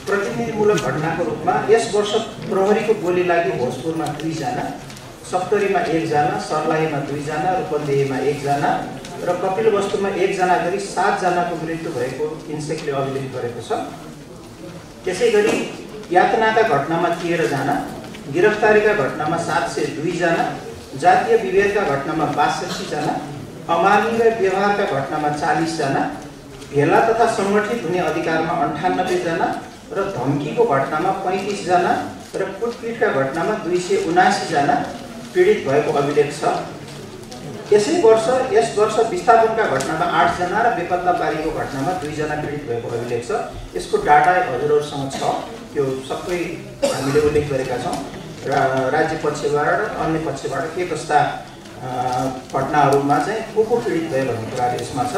प्रतिनिधिमूलक घटनाको रूपमा यस वर्ष प्रहरीको गोली लागि भोजपुरमा 2 जना, सप्तरीमा 1 जना, सर्लाहीमा 2 जना, रूपन्देहीमा 1 जना र कपिलवस्तुमा 1 जना गरी 7 जनाको मृत्यु भएको इन्सेकले अभिलेख गरेको छ। त्यसैगरी यातनाका घटनामा 13 जना, गिरफ्तारीका घटनामा 702 जना, जातीय विभेदका घटनामा 62 जना, अमानवीय व्यवहारका घटनामा 40 जना, भेला तथा सङ्गठित हुने अधिकारमा 98 जना र धम्कीको घटनामा 35 जना र कुटपिटका घटनामा 279 जना पीडित भएको अभिलेख छ। यसै वर्ष यस वर्ष विस्थापनका घटनामा 8 जना र बेपत्ता पारीको घटनामा 2 जना पीडित भएको अभिलेख छ। यसको डाटा हजुरहरूसँग छ, त्यो सबै हामीले उल्लेख गरेका छौँ र राज्य पक्षबाट र अन्य पक्षबाट के कस्ता घटनाहरूमा चाहिँ को को पीडित भयो भन्ने कुराहरू यसमा छ।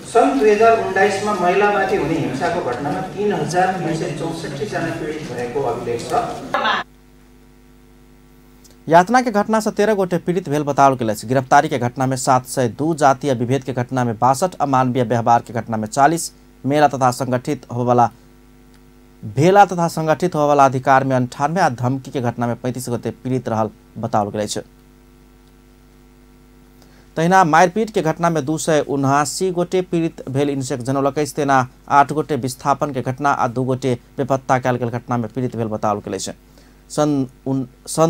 सन् 2019 मा महिलामाथि हुने हिंसाको घटनामा 3364 जना पीडित भएको अभिलेख छ। यातना के घटना से 13 गोटे पीड़ित भेल बताओल गेल अछि। गिरफ्तारी के घटना में 702, जातीय विभेद के घटना में 62, अमानवीय व्यवहार के घटना में 40, मेला तथा संगठित होवाला भेला तथा संगठित होवाला अधिकार में 98 आ धमकी के घटना में 35 गोटे पीड़ित रहल बताओल गेल अछि। तहिना मारपीट के घटना में 279 गोटे पीड़ित भेल इन्सेक जनौलक अछि। तेना 8 गोटे विस्थापन के घटना आ 2 गोटे बेपत्ता कयल गेल घटना में पीड़ित भेल बताओल गेल अछि। सन्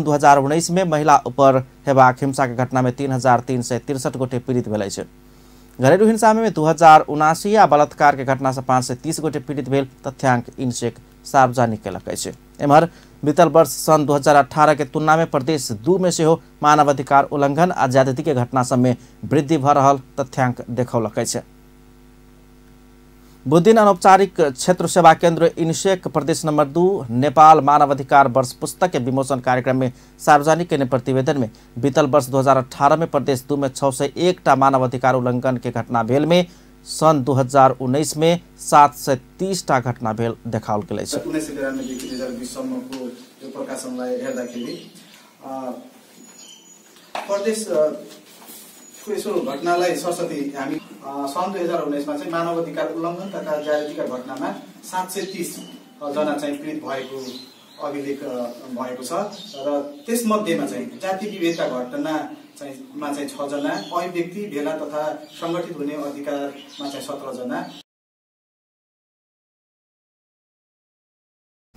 2019 में महिला ऊपर हेबाक हिंसा के घटना में 3363 गोटे पीड़ित भेल अछि। घरेलू हिंसा में 2079 आ बलात्कार के घटना से 530 गोटे पीड़ित भेल तथ्यांक इन्सेक सार्वजनिक केलक अछि। एम्हर बीतल वर्ष सन् 2018 के तुलना में प्रदेश 2 में सेहो मानवाधिकार उल्लंघन आ ज्यादती के घटना सब में वृद्धि भ रहल तथ्यांक देखौलक अछि। बुधदिन अनौपचारिक क्षेत्र सेवा केंद्र इन्सेक प्रदेश नंबर 2 नेपाल मानवाधिकार वर्ष पुस्तक के विमोचन कार्यक्रम में सार्वजनिक केने प्रतिवेदन में बीतल वर्ष 2018 में प्रदेश 2 में 601 टा मानवाधिकार उल्लंघन के घटना भेल में सन् 2019 में 730 टा घटना भेल देखाओल गेल अछि। 1993 देखि 2020 सम्मको यो प्रकाशनलाई हेर्दाखेरि प्रदेश यसो घटनालाई सरस्वती हामी सन् 2019 मा चाहिँ मानवाधिकार उल्लङ्घन तथा ज्यादतीका घटनामा 730 जना चाहिँ पीडित भएको अभिलेख भएको छ र त्यसमध्येमा चाहिँ जाति विभेदका घटना चाहिँ मा चाहिँ 6 जना, अभिव्यक्ति भेला तथा संगठित हुने अधिकारमा चाहिँ 17 जना।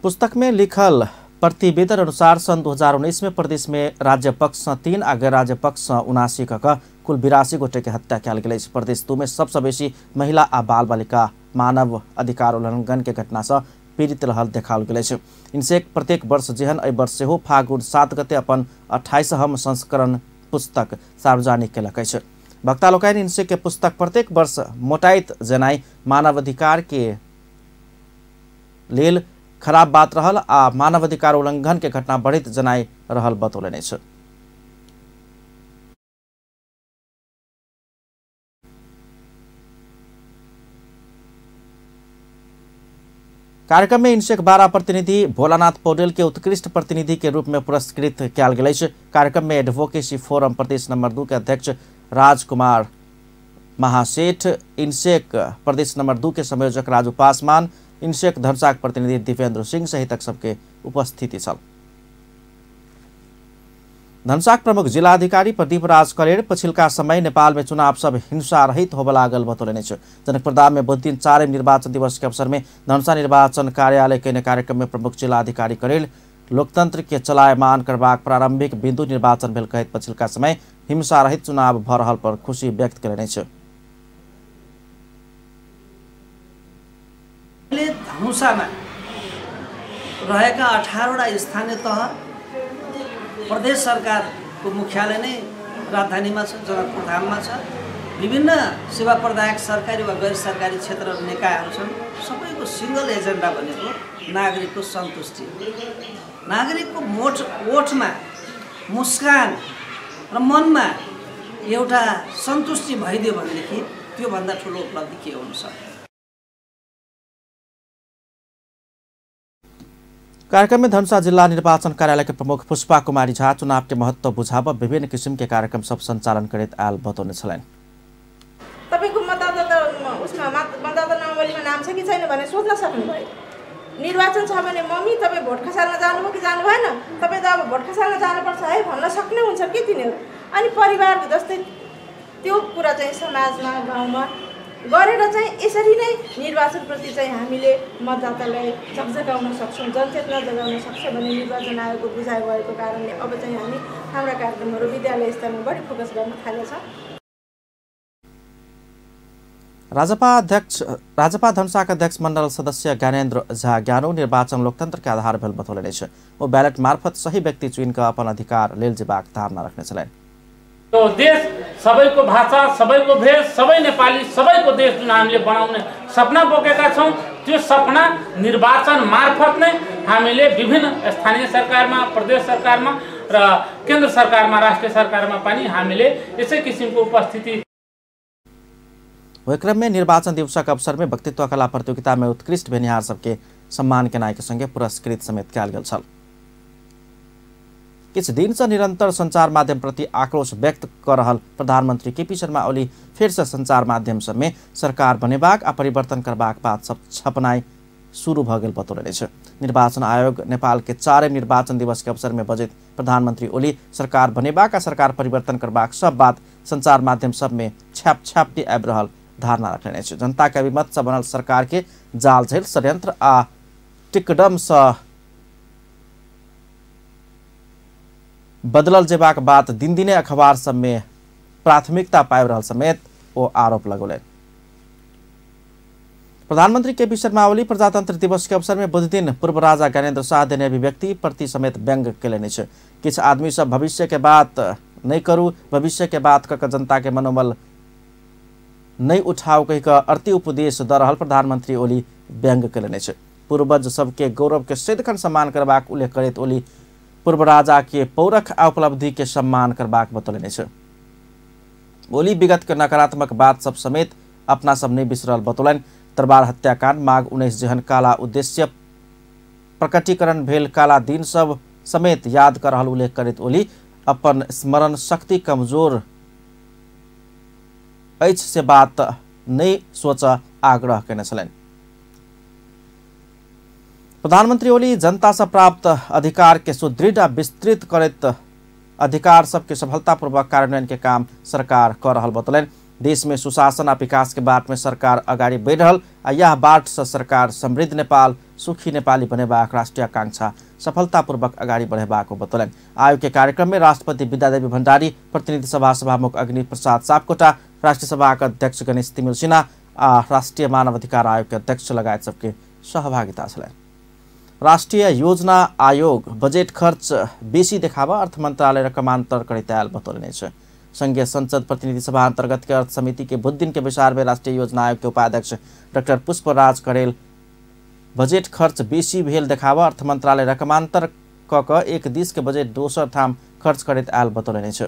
पुस्तक में लिखल प्रतिवेदन अनुसार सन् 2019 में प्रदेश में राज्य पक्ष से 3 आ गैर राज्य पक्ष से 79 क कुल 82 गोटे के हत्या कयल गेल अछि। प्रदेश 2 में सबसे बेसी महिला आ बाल बालिका मानव अधिकार उल्लंघन के घटना से पीड़ित रहल देखाओल गेल अछि। इन्सेक प्रत्येक वर्ष जेहन एहि वर्ष सेहो फागुन 7 गते अपन 28हम संस्करण पुस्तक सार्वजनिक केलक अछि। वक्ता लोकनि इन्सेक के पुस्तक प्रत्येक वर्ष मोटाइत जेनाइ मानवाधिकार के लेल खराब बात रहल आ मानवाधिकार उल्लंघन के घटना बढ़ित जनाइ रहल बतौलनि अछि। कार्यक्रम में इन्सेक 12 प्रतिनिधि भोलानाथ पौडेल के उत्कृष्ट प्रतिनिधि के रूप में पुरस्कृत कयल गेल अछि। कार्यक्रम में एडवोकेसी फोरम प्रदेश नंबर 2 के अध्यक्ष राजकुमार महासेठ, इन्सेक प्रदेश नंबर 2 के संयोजक राजू पासवान, इन्सेक धनुषाक प्रतिनिधि दिपेन्द्र सिंह सहितक सबके उपस्थिति छल। धनुषाक प्रमुख जिलाधिकारी प्रदीप राज करेर पछिल्का समय नेपाल में चुनाव सब हिंसा रहित होबय लागल बतौलनि अछि। जनकपुरधाम में बुधदिन चारिम निर्वाचन दिवस के अवसर में धनुषा निर्वाचन कार्यालय केने कार्यक्रम में प्रमुख जिलाधिकारी करेल लोकतंत्र के चलायमान करबाक प्रारंभिक बिंदु निर्वाचन भेल कहैत पछिल्का समय हिंसा रहित चुनाव भ रहल पर खुशी व्यक्त कयलनि अछि। धनुषामा रहेका 18 वटा स्थानीय तह प्रदेश सरकारको मुख्यालय नै राजधानीमा छ, जनकपुरधाममा छ। विभिन्न सेवा प्रदायक सरकारी वा गैर सरकारी क्षेत्र निकायहरू छन्। सबैको सिंगल एजेन्डा भनेको नागरिकको सन्तुष्टि, नागरिकको ओठमा मुस्कान र मनमा एउटा सन्तुष्टि भइदियो भनेदेखि त्योभन्दा ठुलो उपलब्धि के हुन सक्छ। कार्यक्रम में धनुषा जिला निर्वाचन कार्यालय के प्रमुख पुष्पा कुमारी झा चुनाव के महत्व बुझाब विभिन्न किसिम के कार्यक्रम सब संचालन करैत आयल बतौने छलनि। तपाईको मतदाता उसमा मतदाता नामावलीमा नाम छ कि छैन भने सोध्न सक्नुभयो। निर्वाचन छ भने मम्मी तपाई भोट खसाल्न जानुभयो कि जानु भएन, तपाई त अब भोट खसाल्न जानुपर्छ है भन्न सक्ने हुन्छ कि तिनीहरू। अनि परिवार जस्तै त्यो कुरा चाहिँ समाजमा गाउँमा गरेर चाहिँ यसरी नै निर्वाचनप्रति चाहिँ हामीले मतदातालाई झकझकाउन सक्छौँ, जनचेतना जगाउन सक्छ भन्ने निर्वाचन आयोगको बुझाइ भएको कारणले अब चाहिँ हामी हाम्रा कार्यक्रमहरू विद्यालय स्तरमा बढी फोकस गर्न थालेछौँ। राजपा धनुषाका अध्यक्ष मण्डल सदस्य ज्ञानेन्द्र झा ज्ञानो निर्वाचन लोकतंत्र के आधार भेल बतौलनि अछि। ओ बैलेट मार्फत सही व्यक्ति चुनि कऽ अपन अधिकार लेल जेबाक धारणा रखने छलनि। तो देश सबैको भाषा, सबैको भेष, सबै नेपाली, सबैको देश जुन हामीले बनाउने सपना बोकेका छौँ, त्यो सपना निर्वाचन मार्फत नै हामीले विभिन्न स्थानीय सरकारमा, प्रदेश सरकारमा र केन्द्र सरकारमा, राष्ट्रिय सरकारमा पनि हामीले यसै किसिमको उपस्थिति। ओहि क्रम में निर्वाचन दिवसक अवसर में वक्तृत्व कला प्रतियोगिता में उत्कृष्ट भेनिहार सबके सम्मान केनाइ के संगे पुरस्कृत समेत कयल गेल छल। किछु दिन से निरंतर संचार माध्यम प्रति आक्रोश व्यक्त कर रहल प्रधानमंत्री केपी शर्मा ओली फेर से संचार माध्यम सब में सरकार बनेबाक आ परिवर्तन करबाक बात सब छपनाइ शुरू भ गेल बतौलनि अछि। निर्वाचन आयोग नेपाल के चारिम निर्वाचन दिवस के अवसर में बजैत प्रधानमंत्री ओली सरकार बनेबाक आ सरकार परिवर्तन करबाक सब बात संचार माध्यम सब में छाप छापी आबि रहल धारणा रखने अछि। जनता के अभिमत से बनल सरकार के जाल झेल षड्यंत्र आ टिकडम से बदलल जेबाक बात दिन दिने अखबार सब में प्राथमिकता पाबि रहल समेत ओ आरोप लगौलनि। प्रधानमंत्री केपी शर्मा ओली प्रजातंत्र दिवस के अवसर में बुधदिन पूर्व राजा ज्ञानेन्द्र शाह देने अभिव्यक्ति प्रति समेत व्यंग्य केलनि अछि। किछु आदमी सब भविष्य के बात नहीं करू, भविष्य के बात कऽ जनता के मनोबल नहीं उठाओ कहि कऽ अति उपदेश दऽ रहल प्रधानमंत्री ओली व्यंग्य केलनि अछि। पूर्वज सबके गौरव के सदिखन सम्मान करबाक उल्लेख करैत ओली पूर्व राजा के पौरख आ उपलब्धि के सम्मान करबाक बतौलनि अछि। ओली विगत के नकारात्मक बात सब समेत अपना सब नहीं बिसरल बतौलनि। दरबार हत्याकांड, माघ 19 जेहन काला उद्देश्य प्रकटीकरण भेल काला दिन सब समेत याद कर रहल उल्लेख करैत ओली अपन स्मरण शक्ति कमजोर अछि से बात नहीं सोच आग्रह केने छलनि। प्रधानमंत्री ओली जनता से प्राप्त अधिकार के सुदृढ़ आ विस्तृत करैत अधिकार सबके सफलतापूर्वक कार्यान्वयन के काम सरकार कर रहल बतौलनि। देश में सुशासन आ विकास के बाट में सरकार अगाडि बढ़ि रहल आ यह बाट से सरकार समृद्ध नेपाल, सुखी नेपाली बनेबाक राष्ट्रीय आकांक्षा सफलतापूर्वक अगाडि बढ़ेबाक बतौलनि। आयोग के कार्यक्रम में राष्ट्रपति विद्यादेवी भण्डारी, प्रतिनिधि सभा सभामुख अग्नि प्रसाद सापकोटा, राष्ट्रीय सभा के अध्यक्ष गणेश तिमिल सिन्हा आ राष्ट्रीय मानवाधिकार आयोग के अध्यक्ष लगायत सबके सहभागिता छलनि। राष्ट्रीय योजना आयोग बजेट खर्च बेसी देखाब अर्थ मंत्रालय रकमान्तर करैत आयल बतौलनि अछि। संघीय संसद प्रतिनिधि सभा अंतर्गत के अर्थ समिति के बुधदिन के बैसार में राष्ट्रीय योजना आयोग के उपाध्यक्ष डॉक्टर पुष्पराज करेल बजेट खर्च बेसी भेल देखाब अर्थ मंत्रालय रकमान्तर क क एक दिस के बजेट दोसर ठाम खर्च करैत आयल बतौलनि अछि।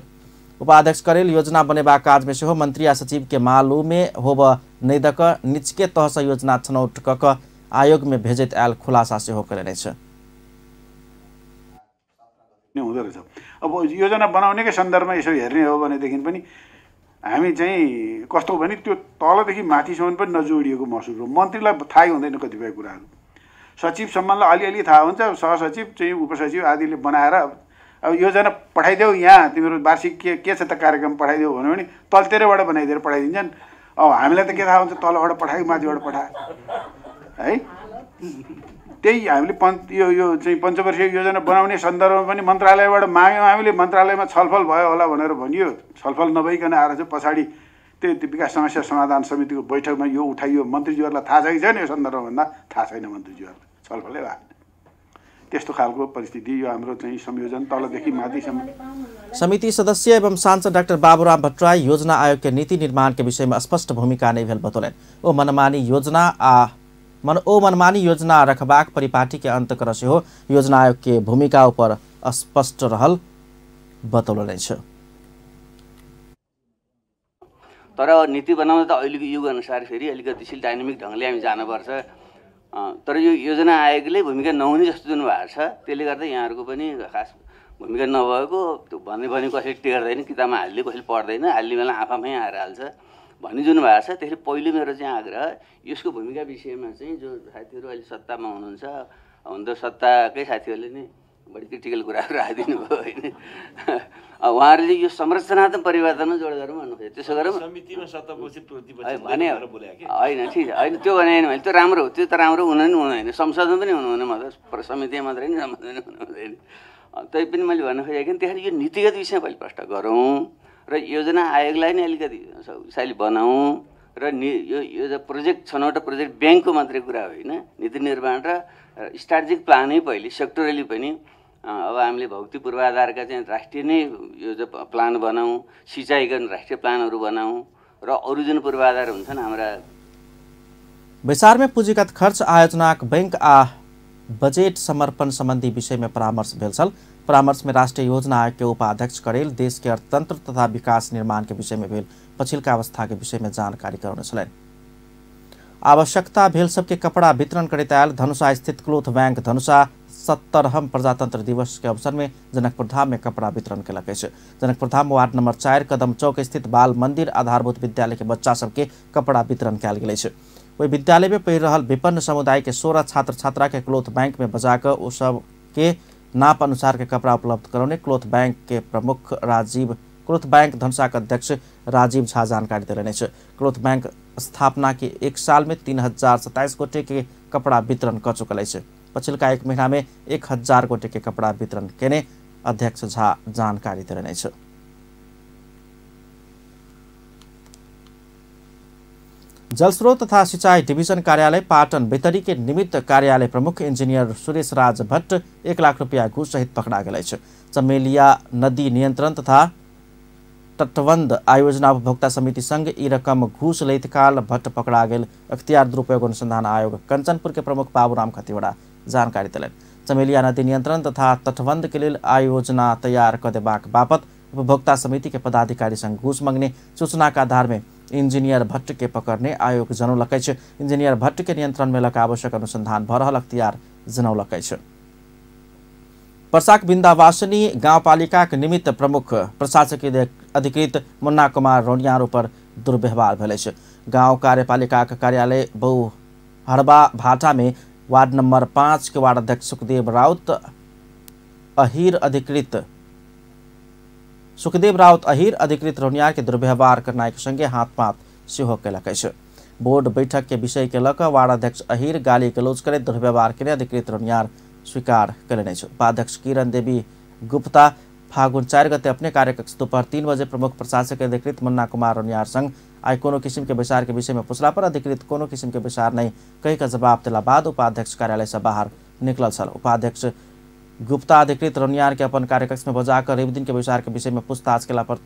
उपाध्यक्ष करेल योजना बनेबाक काज में सेहो मंत्री आ सचिव के मालूमे होब नहि दऽ कऽ निचके तह से योजना छनौट क क आयोग में भेजैत आयल खुलासा सेहो कयलनि अछि। हुँदो रहेछ। अब योजना बनाउनेकै सन्दर्भमा यसो हेर्ने हो भनेदेखि पनि हामी चाहिँ कस्तो भने त्यो तलदेखि माथिसम्म पनि नजोडिएको महसुस हो। मन्त्रीलाई थाहै हुँदैन कतिपय कुराहरू, सचिवसम्मलाई अलिअलि थाहा हुन्छ, सहसचिव चाहिँ उपसचिव आदिले बनाएर अब योजना पठाइदेऊ, यहाँ तिम्रो वार्षिक के छ त कार्यक्रम पठाइदेऊ भन्यो भने तलतिरैबाट बनाइदिएर पठाइदिन्छन्। अब हामीलाई त के थाहा हुन्छ तलबाट पठायो माथिबाट पठायो है। त्यही हामीले यो चाहिँ पञ्चवर्षीय योजना बनाउने सन्दर्भमा पनि मन्त्रालयबाट माग्यौँ हामीले, मन्त्रालयमा छलफल भयो होला भनेर भनियो, छलफल नभइकन आएर चाहिँ पछाडि त्यो विकास समस्या समाधान समितिको बैठकमा यो उठाइयो। मन्त्रीज्यूहरूलाई थाहा छ कि छैन यो सन्दर्भमा भन्दा थाहा छैन मन्त्रीज्यूहरूलाई, छलफलै भएन। त्यस्तो खालको परिस्थिति यो हाम्रो चाहिँ संयोजन तलदेखि माथिसम्म। समिति सदस्य एवं सांसद डाक्टर बाबुराम भट्टराई योजना आयोग के नीति निर्माण के विषय में स्पष्ट भूमिका नहीं भेल बतौलनि। ओ मनमानी योजना रखबाक परिपाटी के अंत कर सेहो योजना आयोग के भूमिका ऊपर स्पष्ट रहल बतौलनि अछि। तर नीति बनाउँदा त अहिलेको युग अनुसार फेरि अलिकति डाइनामिक ढङ्गले हामी जानुपर्छ। तर यो योजना आयोगले भूमिका नहुने जस्तो जुन भएको छ त्यसले गर्दा यहाँहरूको पनि खास भूमिका नभएको भन्ने भने कसैले टेर्दैन, किताबमा हालिदियो कसैले पढ्दैन, हाल्ने बेला आफैमै आएर हाल्छ भन्ने जुन भएको छ। त्यसले पहिलो मेरो चाहिँ आग्रह यसको भूमिका विषयमा चाहिँ जो साथीहरू अहिले सत्तामा हुनुहुन्छ, हुन त सत्ताकै साथीहरूले नै बढी क्रिटिकल कुराहरू राखिदिनु भयो होइन, उहाँहरूले यो संरचनात्मक परिवर्तनमा जोड गरौँ भन्नु खोजेको। त्यसो गरौँ भने होइन, ठिक छ होइन, त्यो भने होइन मैले त्यो राम्रो हो, त्यो त राम्रो हुन नि हुँदैन, संशोधन पनि हुनु हुँदैन, मतलब समितिमा मात्रै नि संशोधन हुनु हुँदैन। तैपनि मैले भन्नु खोजेको कि त्यसरी यो नीतिगत विषयमा पहिले प्रश्न गरौँ र योजना आयोगलाई नै अलिकति शैली बनाऊँ र यो प्रोजेक्ट छनौटा प्रोजेक्ट ब्याङ्कको मात्रै कुरा होइन, नीति निर्माण र स्ट्राटेजिक प्लानै पहिले सेक्टोरली पनि अब हामीले भौतिक पूर्वाधारका चाहिँ राष्ट्रिय नै यो जो प्लान बनाऊँ, सिँचाइका राष्ट्रिय प्लानहरू बनाऊँ र अरू जुन पूर्वाधार हुन्छन् हाम्रा। बैसार में पूंजीगत खर्च आयोजनाक बैंक आ बजेट समर्पण संबंधी विषय में परामर्श भेल छल। परामर्श में राष्ट्रीय योजना आयोग के उपाध्यक्ष करेल देश के अर्थतंत्र तथा विकास निर्माण के विषय में भेल पछिल्का अवस्था के विषय में जानकारी करौने छलनि। आवश्यकता भेल सबके कपड़ा वितरण करैत आयल धनुषा स्थित क्लोथ बैंक धनुषा 70हम प्रजातंत्र दिवस के अवसर में जनकपुर धाम में कपड़ा वितरण केलक अछि। जनकपुर धाम वार्ड नंबर 4 कदम चौक स्थित बाल मंदिर आधारभूत विद्यालय के बच्चा सबके कपड़ा वितरण कयल गेल अछि। ओहि विद्यालय में पढ़ि रहल विपन्न समुदाय के 16 छात्र छात्रा के क्लोथ बैंक में बजा कऽ ओ सब के नाप अनुसार के कपड़ा उपलब्ध करौने क्लोथ बैंक के प्रमुख राजीव क्लोथ बैंक धनुषा के अध्यक्ष राजीव झा जानकारी देलनि अछि। क्लोथ बैंक स्थापना के एक साल में 3027 गोटे के कपड़ा वितरण कऽ चुकल अछि। पछिलका एक महीना में 1000 गोटे के कपड़ा वितरण केने अध्यक्ष झा जानकारी देलनि अछि। जलस्रोत तथा सिंचाई डिभिजन कार्यालय पाटन बैतडी के निमित्त कार्यालय प्रमुख इंजीनियर सुरेश राज भट्ट 1 लाख रुपया घूस सहित पकड़ा गेल अछि। चमेलिया नदी नियंत्रण तथा तटबंध आयोजना उपभोक्ता समिति संघ ई रकम घूस लैत काल भट्ट पकड़ा गेल अख्तियार दुरुपयोग अनुसंधान आयोग कंचनपुर के प्रमुख बाबूराम खतिवड़ा जानकारी देलनि। चमेलिया नदी नियंत्रण तथा तटबंध के लेल आयोजना तैयार क देबाक बापत उपभोक्ता समिति के पदाधिकारी संग घूस मंगने सूचना के आधार में इंजीनियर भट्ट के पकड़ने आयोग जनौलक अछि। इंजीनियर भट्ट के नियंत्रण में लक आवश्यक अनुसंधान भ रहल अख्तियार जनौलक अछि। पर्साक बिन्दावासिनी गाउँपालिका के निमित्त प्रमुख प्रशासकीय अधिकृत मुन्ना कुमार रौनियार पर दुर्व्यवहार भेल अछि। गाँव कार्यपालिका के कार्यालय बहुहरबा भाटा में वार्ड नंबर 5 के वार्ड अध्यक्ष सुखदेव राउत अहिर अधिकृत रौनियार के दुर्व्यवहार करनाइ के संगे हाथपात सेहो केलक अछि। बोर्ड बैठक के विषय के लऽ कऽ वार्ड अध्यक्ष अहिर गाली गलौज करैत दुर्व्यवहार केने अधिकृत रौनियार स्वीकार केलनि अछि। उपाध्यक्ष किरण देवी गुप्ता फागुन 4 गते अपने कार्यकक्ष दोपहर 3 बजे प्रमुख प्रशासक अधिकृत मुन्ना कुमार रौनियार संग आइ कोनो किसिम के बैसार के विषय में पूछला पर अधिकृत कोनो किसिम के बैसार नहीं कहि कऽ जवाब देला बाद उपाध्यक्ष कार्यालय से बाहर निकलल छल। उपाध्यक्ष गुप्ता अधिकृत रौनियार के अपन कार्यकक्ष में बजाकर रवि दिन के बैसार के विषय में पूछताछ केला पर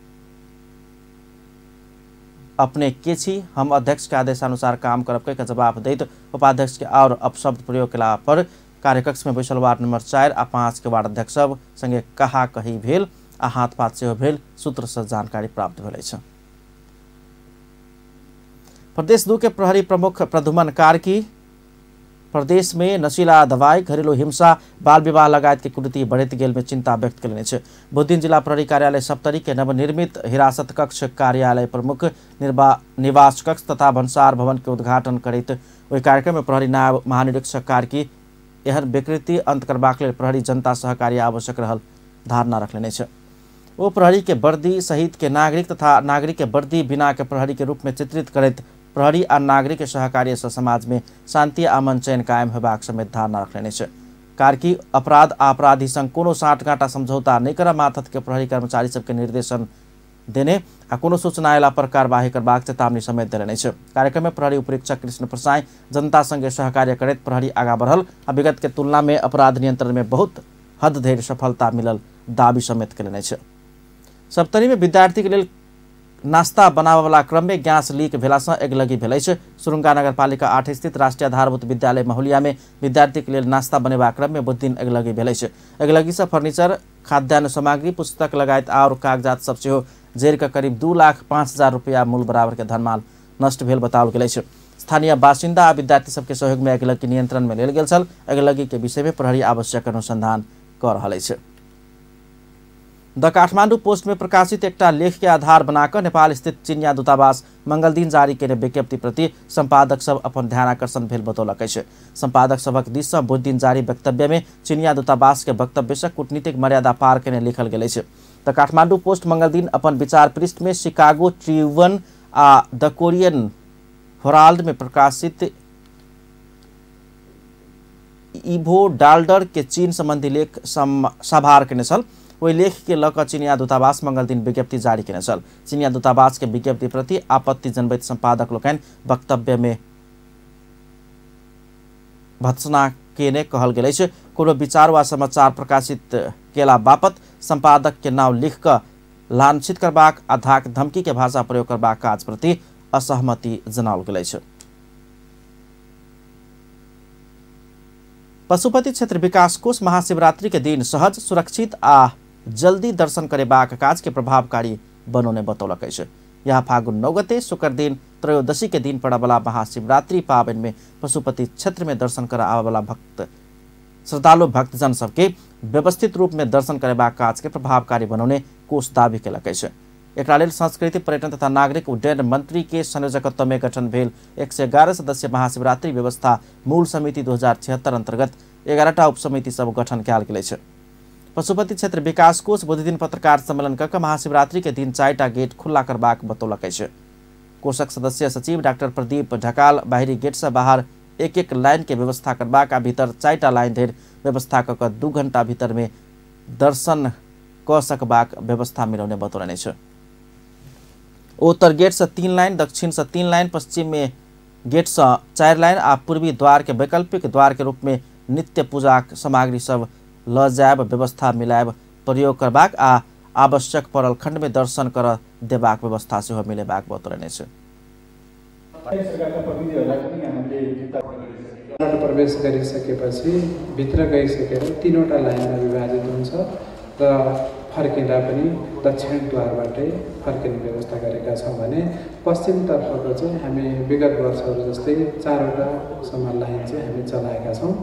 अपने के छी, हम अध्यक्ष के आदेशानुसार काम करब कहि कऽ जवाब दैत उपाध्यक्ष के और अपशब्द प्रयोग केला पर कार्यकक्ष में बैसल वार्ड नंबर 4 आ 5 के वार्ड अध्यक्ष सब संगे कहा कही भेल आ हाथपात सेहो भेल सूत्र से जानकारी प्राप्त भेल अछि। प्रदेश 2 के प्रहरी प्रमुख प्रद्युमन कार्की प्रदेश में नशीला दवाई, घरेलू हिंसा, बाल विवाह लगायत के कुरीति बढ़ैत गेल में चिंता व्यक्त केलनि अछि। बुधदिन जिला प्रहरी कार्यालय सप्तरी के नवनिर्मित हिरासत कक्ष कार्यालय प्रमुख निवास कक्ष तथा भन्सार भवन के उद्घाटन करैत ओहि कार्यक्रम में प्रहरी नायब महानिरीक्षक कार्की एहन विकृति अंत करबाक लेल प्रहरी जनता सहकार्य आवश्यक रहल धारणा रखलनि अछि। ओ प्रहरी के वर्दी सहित के नागरिक तथा नागरिक के वर्दी बिना के प्रहरी के रूप में चित्रित करैत प्रहरी आ नागरिक के सहकार्य से समाज में शांति आ अमन चैन कायम होबाक समेत धारणा रखने छै। कार्की अपराध आ अपराधी संग कोनो साठगांठ आ समझौता नहि करऽ माथत के प्रहरी कर्मचारी सबके निर्देशन देने आ कोनो सूचना अयला पर कार्यवाही करबाक चेतावनी समेत देने अछि। कार्यक्रम में प्रहरी उपरीक्षक कृष्ण प्रसाई जनता संगे सहकार्य करैत प्रहरी आगा बढ़ल आ विगत के तुलना में अपराध नियंत्रण में बहुत हद धरि सफलता मिलल दावी समेत कयलनि अछि। सप्तरी में विद्यार्थी के लेल नाश्ता बनाबयवला क्रम में गैस लीक भेलासँ अगिलगी भेल अछि। सुरुंगा नगरपालिका 8 स्थित राष्ट्रीय आधारभूत विद्यालय महुलिया में विद्यार्थी के लेल नाश्ता बनेबाक क्रम में बुधदिन अगिलगी भेल अछि। अगिलगी से फर्नीचर, खाद्यान्न सामग्री, पुस्तक लगायत आओर कागजात सब सेहो जरि कऽ करीब 2,05,000 रुपया मूल बराबर के धनमाल नष्ट भेल बताओल गेल अछि। स्थानीय बासिन्दा आ विद्यार्थी सबके सहयोग में अगिलगी नियंत्रण में लेल गेल छल। अगिलगी के विषय में प्रहरी आवश्यक अनुसंधान कऽ रहल अछि। द काठमांडू पोस्ट में प्रकाशित एकटा लेख के आधार बनाकर नेपाल स्थित चीनिया दूतावास मंगलदिन जारी केने विज्ञप्ति प्रति संपादक सब अपन ध्यानाकर्षण भेल बतौलक अछि। संपादक सभक दिस सँ बुधदिन जारी वक्तव्य में चीनिया दूतावास के वक्तव्य से कूटनीतिक मर्यादा पार केने लिखल गेल अछि। द काठमांडू पोस्ट मंगलदिन अपन विचार पृष्ठ में शिकागो ट्रिब्यून आ द कोरियन हेराल्ड में प्रकाशित इभो डाल्डर के चीन संबंधी लेख साभार केने छल। ओहि लेख के लऽ कऽ चीनिया दूतावास मंगलदिन विज्ञप्ति जारी केने छल। चीनिया दूतावास के विज्ञप्ति प्रति आपत्ति जनबैत संपादक लोकनि वक्तव्य में भत्सना केने कहल गेल अछि। कोनो विचार वा समाचार प्रकाशित केला बापत संपादक के नाम लिख कऽ लांछित करबाक आ धाक धमकी के भाषा प्रयोग करबाक काज प्रति असहमति जनाओल गेल अछि। पशुपति क्षेत्र विकास कोष महाशिवरात्रि के दिन सहज, सुरक्षित आ जल्दी दर्शन करेबाक काज के प्रभावकारी बनौने बतौलक अछि। यहाँ फागुन 9 गते शुक्र दिन त्रयोदशी के दिन पड़यवला महाशिवरात्रि पाबनि में पशुपति क्षेत्र में दर्शन कर आबयवला भक्त श्रद्धालु भक्तजन सबके व्यवस्थित रूप में दर्शन करेबाक काज के प्रभावकारी बनौने कोष दावी केलक अछि। एकरा लेल संस्कृति, पर्यटन तथा नागरिक उड्डयन मंत्री के संयोजकत्व में गठन भेल 111 सदस्य महाशिवरात्रि व्यवस्था मूल समिति 2076 अंतर्गत 11टा उपसमिति सब गठन कयल गेल अछि। पशुपति क्षेत्र विकास कोष बुधदिन पत्रकार सम्मेलन कऽ महाशिवरात्रि के दिन 4टा गेट खुला करबाक बतौलक अछि। कोषक सदस्य सचिव डॉक्टर प्रदीप ढकाल बाहरी गेट से बाहर एक एक लाइन के व्यवस्था करबाक आ भीतर 4टा लाइन धरि व्यवस्था कऽ कऽ 2 घंटा भीतर में दर्शन कऽ सकबाक व्यवस्था मिलौने बतौलनि अछि। उत्तर गेट से 3 लाइन, दक्षिण से 3 लाइन, पश्चिम में गेट से 4 लाइन आ पूर्वी द्वार के वैकल्पिक द्वार के रूप में नित्य पूजा सामग्री सब ल जायब व्यवस्था मिलायब प्रयोग करबाक आ आवश्यक पड़ल खंड में दर्शन कर देबाक व्यवस्था सेहो मिलेबाक बतौलनि अछि। प्रवेश गरिसकेपछि भित्र गइसकेर 3वटा लाइनमा विभाजित हुन्छ र फर्किँदा पनि दक्षिण द्वारबाटै फर्किने व्यवस्था गरेका छौँ भने पश्चिमतर्फको चाहिँ हामी विगत वर्षहरू जस्तै 4वटासम्म लाइन चाहिँ हामी चलाएका छौँ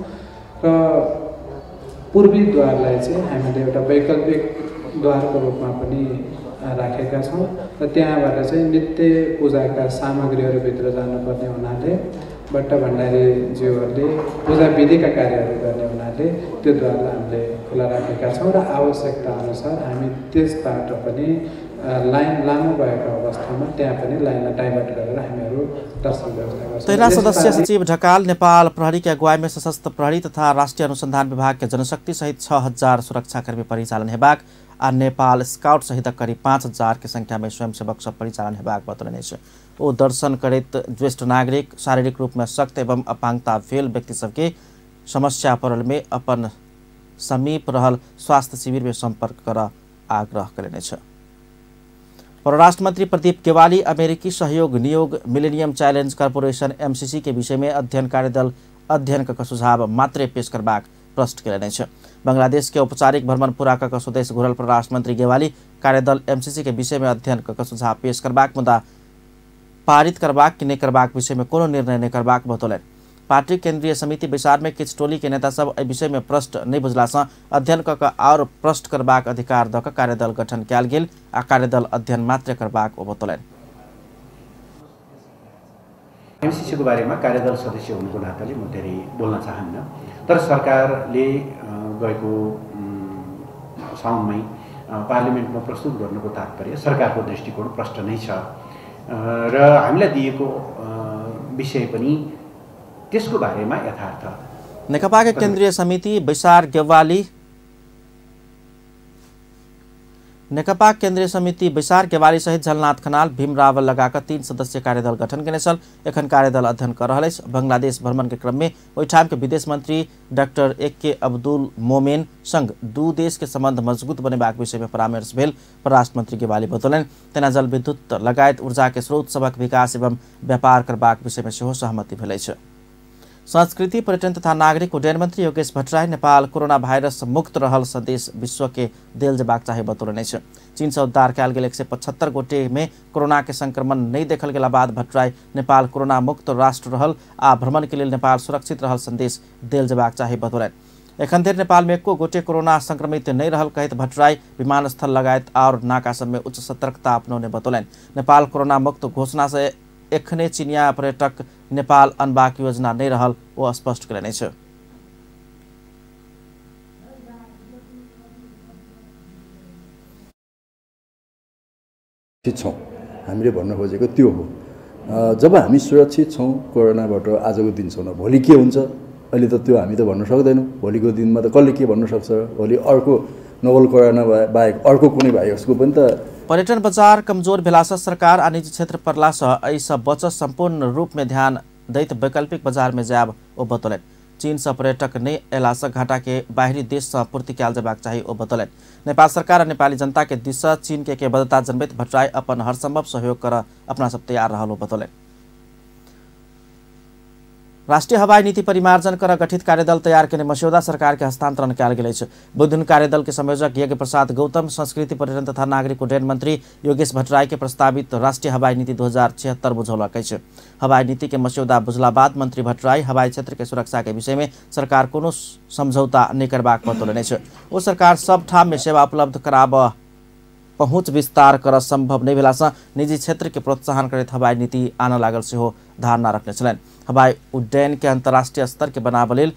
र पूर्वी द्वारलाई चाहिँ हामीले एउटा वैकल्पिक द्वारको रूपमा पनि राखेका छौँ र त्यहाँबाट चाहिँ नित्य पूजाका सामग्रीहरू भित्र जानुपर्ने हुनाले भट्ट भण्डारीज्यूहरूले पूजा विधिका कार्यहरू गर्ने हुनाले त्यो द्वारलाई हामीले खुला राखेका छौँ र आवश्यकता अनुसार हामी त्यसबाट पनि लाइन लामो भएको अवस्थामा त्यहाँ पनि लाइनलाई डाइभर्ट गरेर हामीहरू दर्शन व्यवस्था गर्छौँ। 13 सदस्य सचिव ढकाल नेपाल प्रहरी के अगुवाई में सशस्त्र प्रहरी तथा राष्ट्रीय अनुसंधान विभाग के जनशक्ति सहित 6000 सुरक्षाकर्मी परिचालन हेबाक आ नेपाल स्काउट सहित करीब 5000 के संख्या में स्वयंसेवक सब परिचालन हेबाक बतौलनि अछि। ओ दर्शन करैत ज्येष्ठ नागरिक, शारीरिक रूप में सख्त एवं अपांगता भेल व्यक्ति सबके समस्या पड़ल में अपन समीप रहल स्वास्थ्य शिविर में संपर्क कर आग्रह कयलनि अछि। परराष्ट्र मंत्री प्रदीप केवाली अमेरिकी सहयोग नियोग मिलेनियम चैलेंज कॉर्पोरेशन एमसीसी के विषय में अध्ययन कार्यदल अध्ययन क सुझाव मात्रे पेश करबाक प्रश्न कयलनि अछि। बांग्लादेश के औपचारिक भ्रमण पूरा कऽ स्वदेश घुरल परराष्ट्र मंत्री गेवाली कार्यदल एमसीसी के विषय में अध्ययन क सुझाव पेश करबाक मुदा पारित करबाक कि नहि करबाक विषय में कोनो निर्णय नहि करबाक बतौलनि। पार्टी केंद्रीय समिति बैसार में किछु टोली के नेता सब एहि विषय में प्रश्न नहि बुझला सँ अध्ययन कऽ आओर प्रश्न करबाक अधिकार दऽ कऽ कार्यदल गठन कयल गेल आ कार्यदल अध्ययन मात्र करबाक ओ बतौलनि। एमसीसी को बारेमा कार्यदल सदस्य हुनुको नाताले म धेरै बोल्न चाहन्न, तर सरकारले गएको साउनमै पार्लियामेन्टमा प्रस्तुत गर्नुको तात्पर्य सरकारको दृष्टिकोण प्रष्ट नै छ र हामीलाई दिएको विषय पनि त्यसको बारेमा यथार्थ। नेकपा के केन्द्रीय समिति बैसार गेवाली नेकपा केन्द्रीय समिति बैसार गेवाली सहित झलनाथ खनाल, भीम रावल लगाकर 3 सदस्यीय कार्यदल गठन केने छल। एखन कार्यदल अध्ययन कर रहल अछि। बांग्लादेश भ्रमण के क्रम में ओहिठाम के विदेश मंत्री डॉक्टर ए.के. अब्दुल मोमेन संग दू देश के संबंध मजबूत बनेबाक विषय में परामर्श भेल परराष्ट्र मंत्री गेवाली बतौलनि। तेना जल विद्युत लगायत ऊर्जा के स्रोत सभक विकास एवं व्यापार करबाक विषय में सेहो सहमति भेल अछि। संस्कृति पर्यटन तथा नागरिक उड्डयन मंत्री योगेश भट्टराई नेपाल कोरोना वायरस मुक्त रहल संदेश विश्व के देल जेबाक चाही बतौलनि अछि। चीन से उद्धार कयल गेल 175 गोटे में कोरोना के संक्रमण नहीं देखल गेला बाद भट्टराई नेपाल कोरोना मुक्त राष्ट्र रहल आ भ्रमण के लेल नेपाल सुरक्षित रहल संदेश देल जेबाक चाही बतौलनि। एखन धरि नेपाल में एको गोटे कोरोना संक्रमित नहीं रहल कहैत भट्टराई विमानस्थल लगायत और नाका सब में उच्च सतर्कता अपनौने बतौलनि। नेपाल कोरोना मुक्त घोषणा से एखने चीनिया पर्यटक नेपाल अनबाक योजना नहीं रहल ओ स्पष्ट कयलनि अछि। छौँ हामीले भन्न खोजेको त्यो हो। जब हामी सुरक्षित छौँ कोरोनाबाट आजको दिनसम्म, भोलि के हुन्छ अहिले त त्यो हामी त भन्न सक्दैनौँ। भोलिको दिनमा त कसले के भन्न सक्छ? भोलि अर्को नोभल कोरोना बाहेक अर्को कुनै भाइरसको पनि त। पर्यटन बजार कमजोर भेलासँ सरकार आ निजी क्षेत्र पड़लासँ एहिसँ बचत सम्पूर्ण रूपमे ध्यान दैत वैकल्पिक बजारमे जायब ओ बतौलनि। चीनसँ पर्यटक नहि अयलासँ घाटाके बाहरी देशसँ पूर्ति कयल जेबाक चाही ओ बतौलनि। नेपाल सरकार आ नेपाली जनता के दिससँ चीन के बद्धता जनबैत भट्टराई अपन हरसंभव सहयोग कर अपना सब तैयार रहल ओ बतौलनि। राष्ट्रिय हवाई नीति परिमार्जन कर गठित कार्यदल तैयार केने मस्यौदा सरकार के हस्तांतरण कयल गेल अछि। बुधदिन कार्यदल के संयोजक यज्ञ प्रसाद गौतम संस्कृति पर्यटन तथा नागरिक उड्डयन मंत्री योगेश भट्टराई के प्रस्तावित राष्ट्रिय हवाई नीति 2076 बुझौलक अछि। हवाई नीति के मस्यौदा बुझला बाद मंत्री भट्टराई हवाई क्षेत्र के सुरक्षा के विषय में सरकार कोनो समझौता नहि करबाक बतौलनि अछि। ओ सरकार सब ठाम में सेवा उपलब्ध कराबऽ पहुँच विस्तार कर संभव नहीं भेलासँ निजी क्षेत्र के प्रोत्साहन करैत हवाई नीति आनऽ लागल सेहो धारणा रखने छलनि। हवाई उड्डयन के अंतर्राष्ट्रीय स्तर के बनाबऽ लेल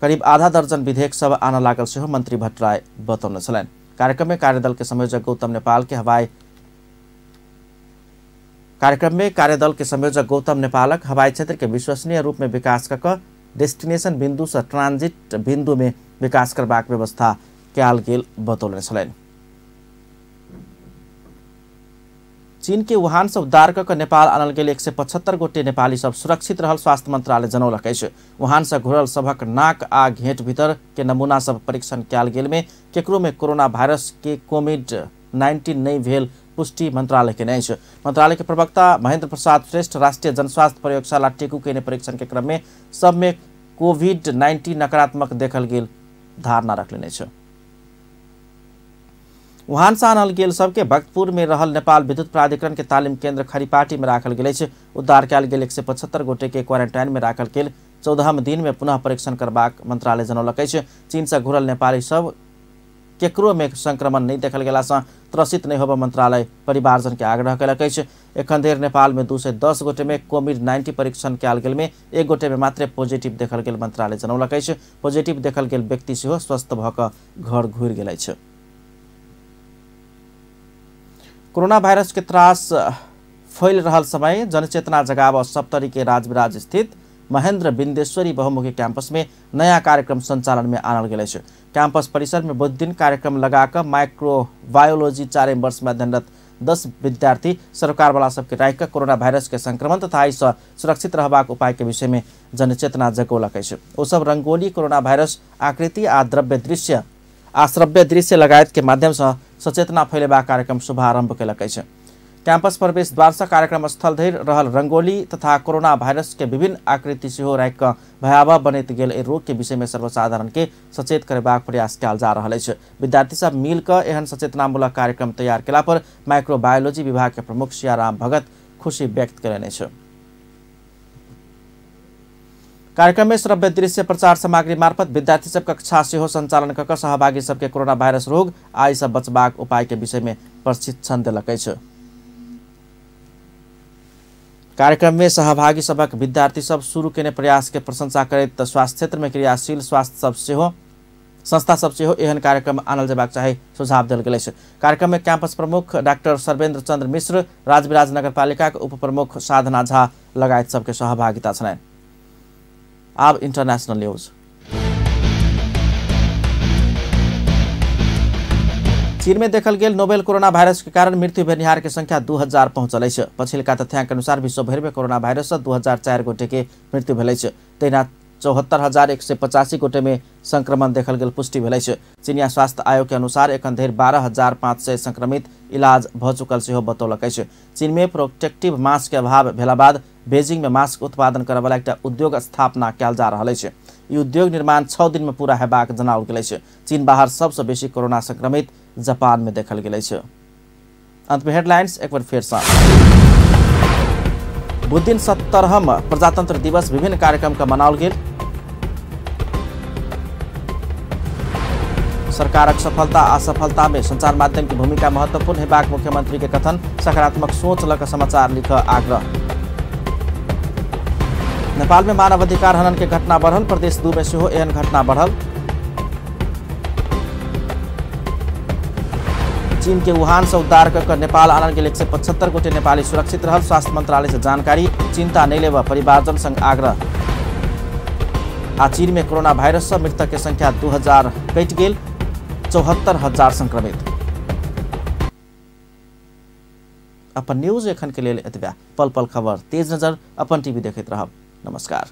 करीब आधा दर्जन विधेयक सब आनऽ लागल सेहो मंत्री भट्टराई बतौने छलनि। कार्यक्रम में कार्यदल के संयोजक गौतम नेपाल के हवाई कार्यक्रम में कार्यदल के संयोजक गौतम नेपालक हवाई क्षेत्र के विश्वसनीय रूप में विकास कऽ डेस्टिनेशन बिंदु से ट्रांजिट बिंदु में विकास करबाक व्यवस्था कयल गेल बतौने छलनि। चीन के वुहान से उद्धार कऽ नेपाल आनल गेल 175 गोटे नेपाली सब सुरक्षित रहल स्वास्थ्य मंत्रालय जनौलक अछि। वुहान से घुरल सभक नाक आ घेंट भीतर के नमूना सब परीक्षण कयल गेल में केकरो में कोरोना वायरस के कोविड-19 नहीं भेल पुष्टि मंत्रालय केने अछि। मंत्रालय के प्रवक्ता महेंद्र प्रसाद श्रेष्ठ राष्ट्रीय जनस्वास्थ्य प्रयोगशाला टेकू केने परीक्षण के क्रम में सब में कोविड-19 नकारात्मक देखल गेल धारणा रखलनि अछि। वुहान से आनल गेल सबके भक्तपुर में रहल नेपाल विद्युत प्राधिकरण के तालीम केंद्र खरीपाटी में राखल गेल अछि। उद्धार कयल गेल 175 गोटे के क्वारेंटाइन में राखल गेल 14 दिन में पुनः परीक्षण करबाक मंत्रालय जनौलक अछि। चीन से घुरल नेपाली सब केकरो में संक्रमण नहीं देखल गेलासँ त्रसित नहीं होबऽ मंत्रालय परिवारजन के आग्रह कयलक अछि। एखन धरि नेपाल में 210 गोटे में कोविड-19 परीक्षण कयल गेल में 1 गोटे में मात्र पॉजिटिव देखल गेल मंत्रालय जनौलक अछि। पॉजिटिव देखल गेल व्यक्ति सेहो स्वस्थ भऽ कऽ घर घुरि गेल अछि। कोरोना वायरस के त्रास फैल रहल समय जनचेतना जगाव सप्तरी के राजविराज स्थित महेंद्र बिंदेश्वरी बहुमुखी कैंपस में नया कार्यक्रम संचालन में आनल गेल अछि। कैंपस परिसर में बुध दिन कार्यक्रम लगाकर माइक्रोबायोलॉजी 4 वर्ष में अध्ययनरत 10 विद्यार्थी सरकारवाला सबके राखि कऽ कोरोना वायरस के संक्रमण तथा एहिसँ सुरक्षित रहबाक उपाय के विषय में जनचेतना जगौलक अछि। ओ सब रंगोली, कोरोना वायरस आकृति आ द्रव्य दृश्य आ श्रव्य दृश्य लगायत के माध्यम से सचेतना फैलेबाक कार्यक्रम शुभारंभ कयलक अछि। कैंपस प्रवेश द्वार से कार्यक्रम स्थल धरि रहल रंगोली तथा कोरोना वायरस के विभिन्न आकृति सेहो राखि कऽ भयावह बनैत गेल एहि रोग के विषय में सर्वसाधारण के सचेत करेबाक प्रयास कयल जा रहल अछि। विद्यार्थी सब मिल कऽ एहन सचेतनामूलक कार्यक्रम तैयार केला पर माइक्रोबायोलॉजी विभाग के प्रमुख सियाराम भगत खुशी व्यक्त कयलनि अछि। कार्यक्रम में श्रव्य दृश्य प्रचार सामग्री मार्फत विद्यार्थी सब कक्षा सेहो संचालन कऽ कऽ सहभागी सबके कोरोना वायरस रोग आ एहिसँ बचबाक उपाय के विषय में प्रशिक्षण देलक अछि। कार्यक्रम में सहभागी सबक विद्यार्थी सब शुरू केने प्रयास के प्रशंसा करैत स्वास्थ्य क्षेत्र में क्रियाशील स्वास्थ्य सब सेहो संस्था सब सेहो एहन कार्यक्रम आनल जेबाक चाही सुझाव देल गेल अछि। कार्यक्रम में कैंपस प्रमुख डॉक्टर सर्वेंद्र चंद्र मिश्र, राजविराज नगरपालिका के उप प्रमुख साधना झा लगायत सबके सहभागिता छलनि। आब इंटरनेशनल न्यूज। चीन में देखल गेल नोवेल कोरोना वायरस के कारण मृत्यु भेनिहार के संख्या 2000 पहुंचल अछि। पछिलका तथ्यांक अनुसार विश्वभरि में कोरोना वायरस से 2004 गोटे के मृत्यु भेल अछि। तहिना 74,185 गोटे में संक्रमण देखल गेल पुष्टि भेल अछि। चीनिया स्वास्थ्य आयोग के अनुसार एखन धरि 12,500 संक्रमित इलाज भ चुकल सेहो बतौलक अछि। चीन में प्रोटेक्टिव मास्क के अभाव भेला बाद बेजिंग में मास्क उत्पादन करयवला एकटा उद्योग स्थापना कयल जा रहल अछि। ई उद्योग निर्माण 6 दिन में पूरा हेबाक जनाओल गेल अछि। चीन बाहर सबसँ बेसी कोरोना संक्रमित जापान में देखल गेल अछि। अंत में हेडलाइंस एक बार फेर सँ। बुधदिन 70हम प्रजातंत्र दिवस विभिन्न कार्यक्रम का मनाओल गेल। सरकारक सफलता असफलता में संचार माध्यम की भूमिका महत्वपूर्ण हेबाक मुख्यमंत्री के कथन, सकारात्मक सोच लक समाचार लिख आग्रह। नेपाल में मानवाधिकार हनन के घटना बढ़ल, प्रदेश 2 में सेहो एहन घटना बढ़ल। चीन के वुहान से उद्धार कर नेपाल आनल गेल 175 गोटे नेपाली सुरक्षित रहल, स्वास्थ्य मंत्रालय से जानकारी, चिंता नहीं लेब परिवारजन संग आग्रह। आ चीन में कोरोना वायरस से मृतक के संख्या 2000 कटि गेल, 74,000 संक्रमित। अपन न्यूज एखन के लेल एतबे। पल पल खबर तेज नजर अपन टीवी देखैत रहब। नमस्कार।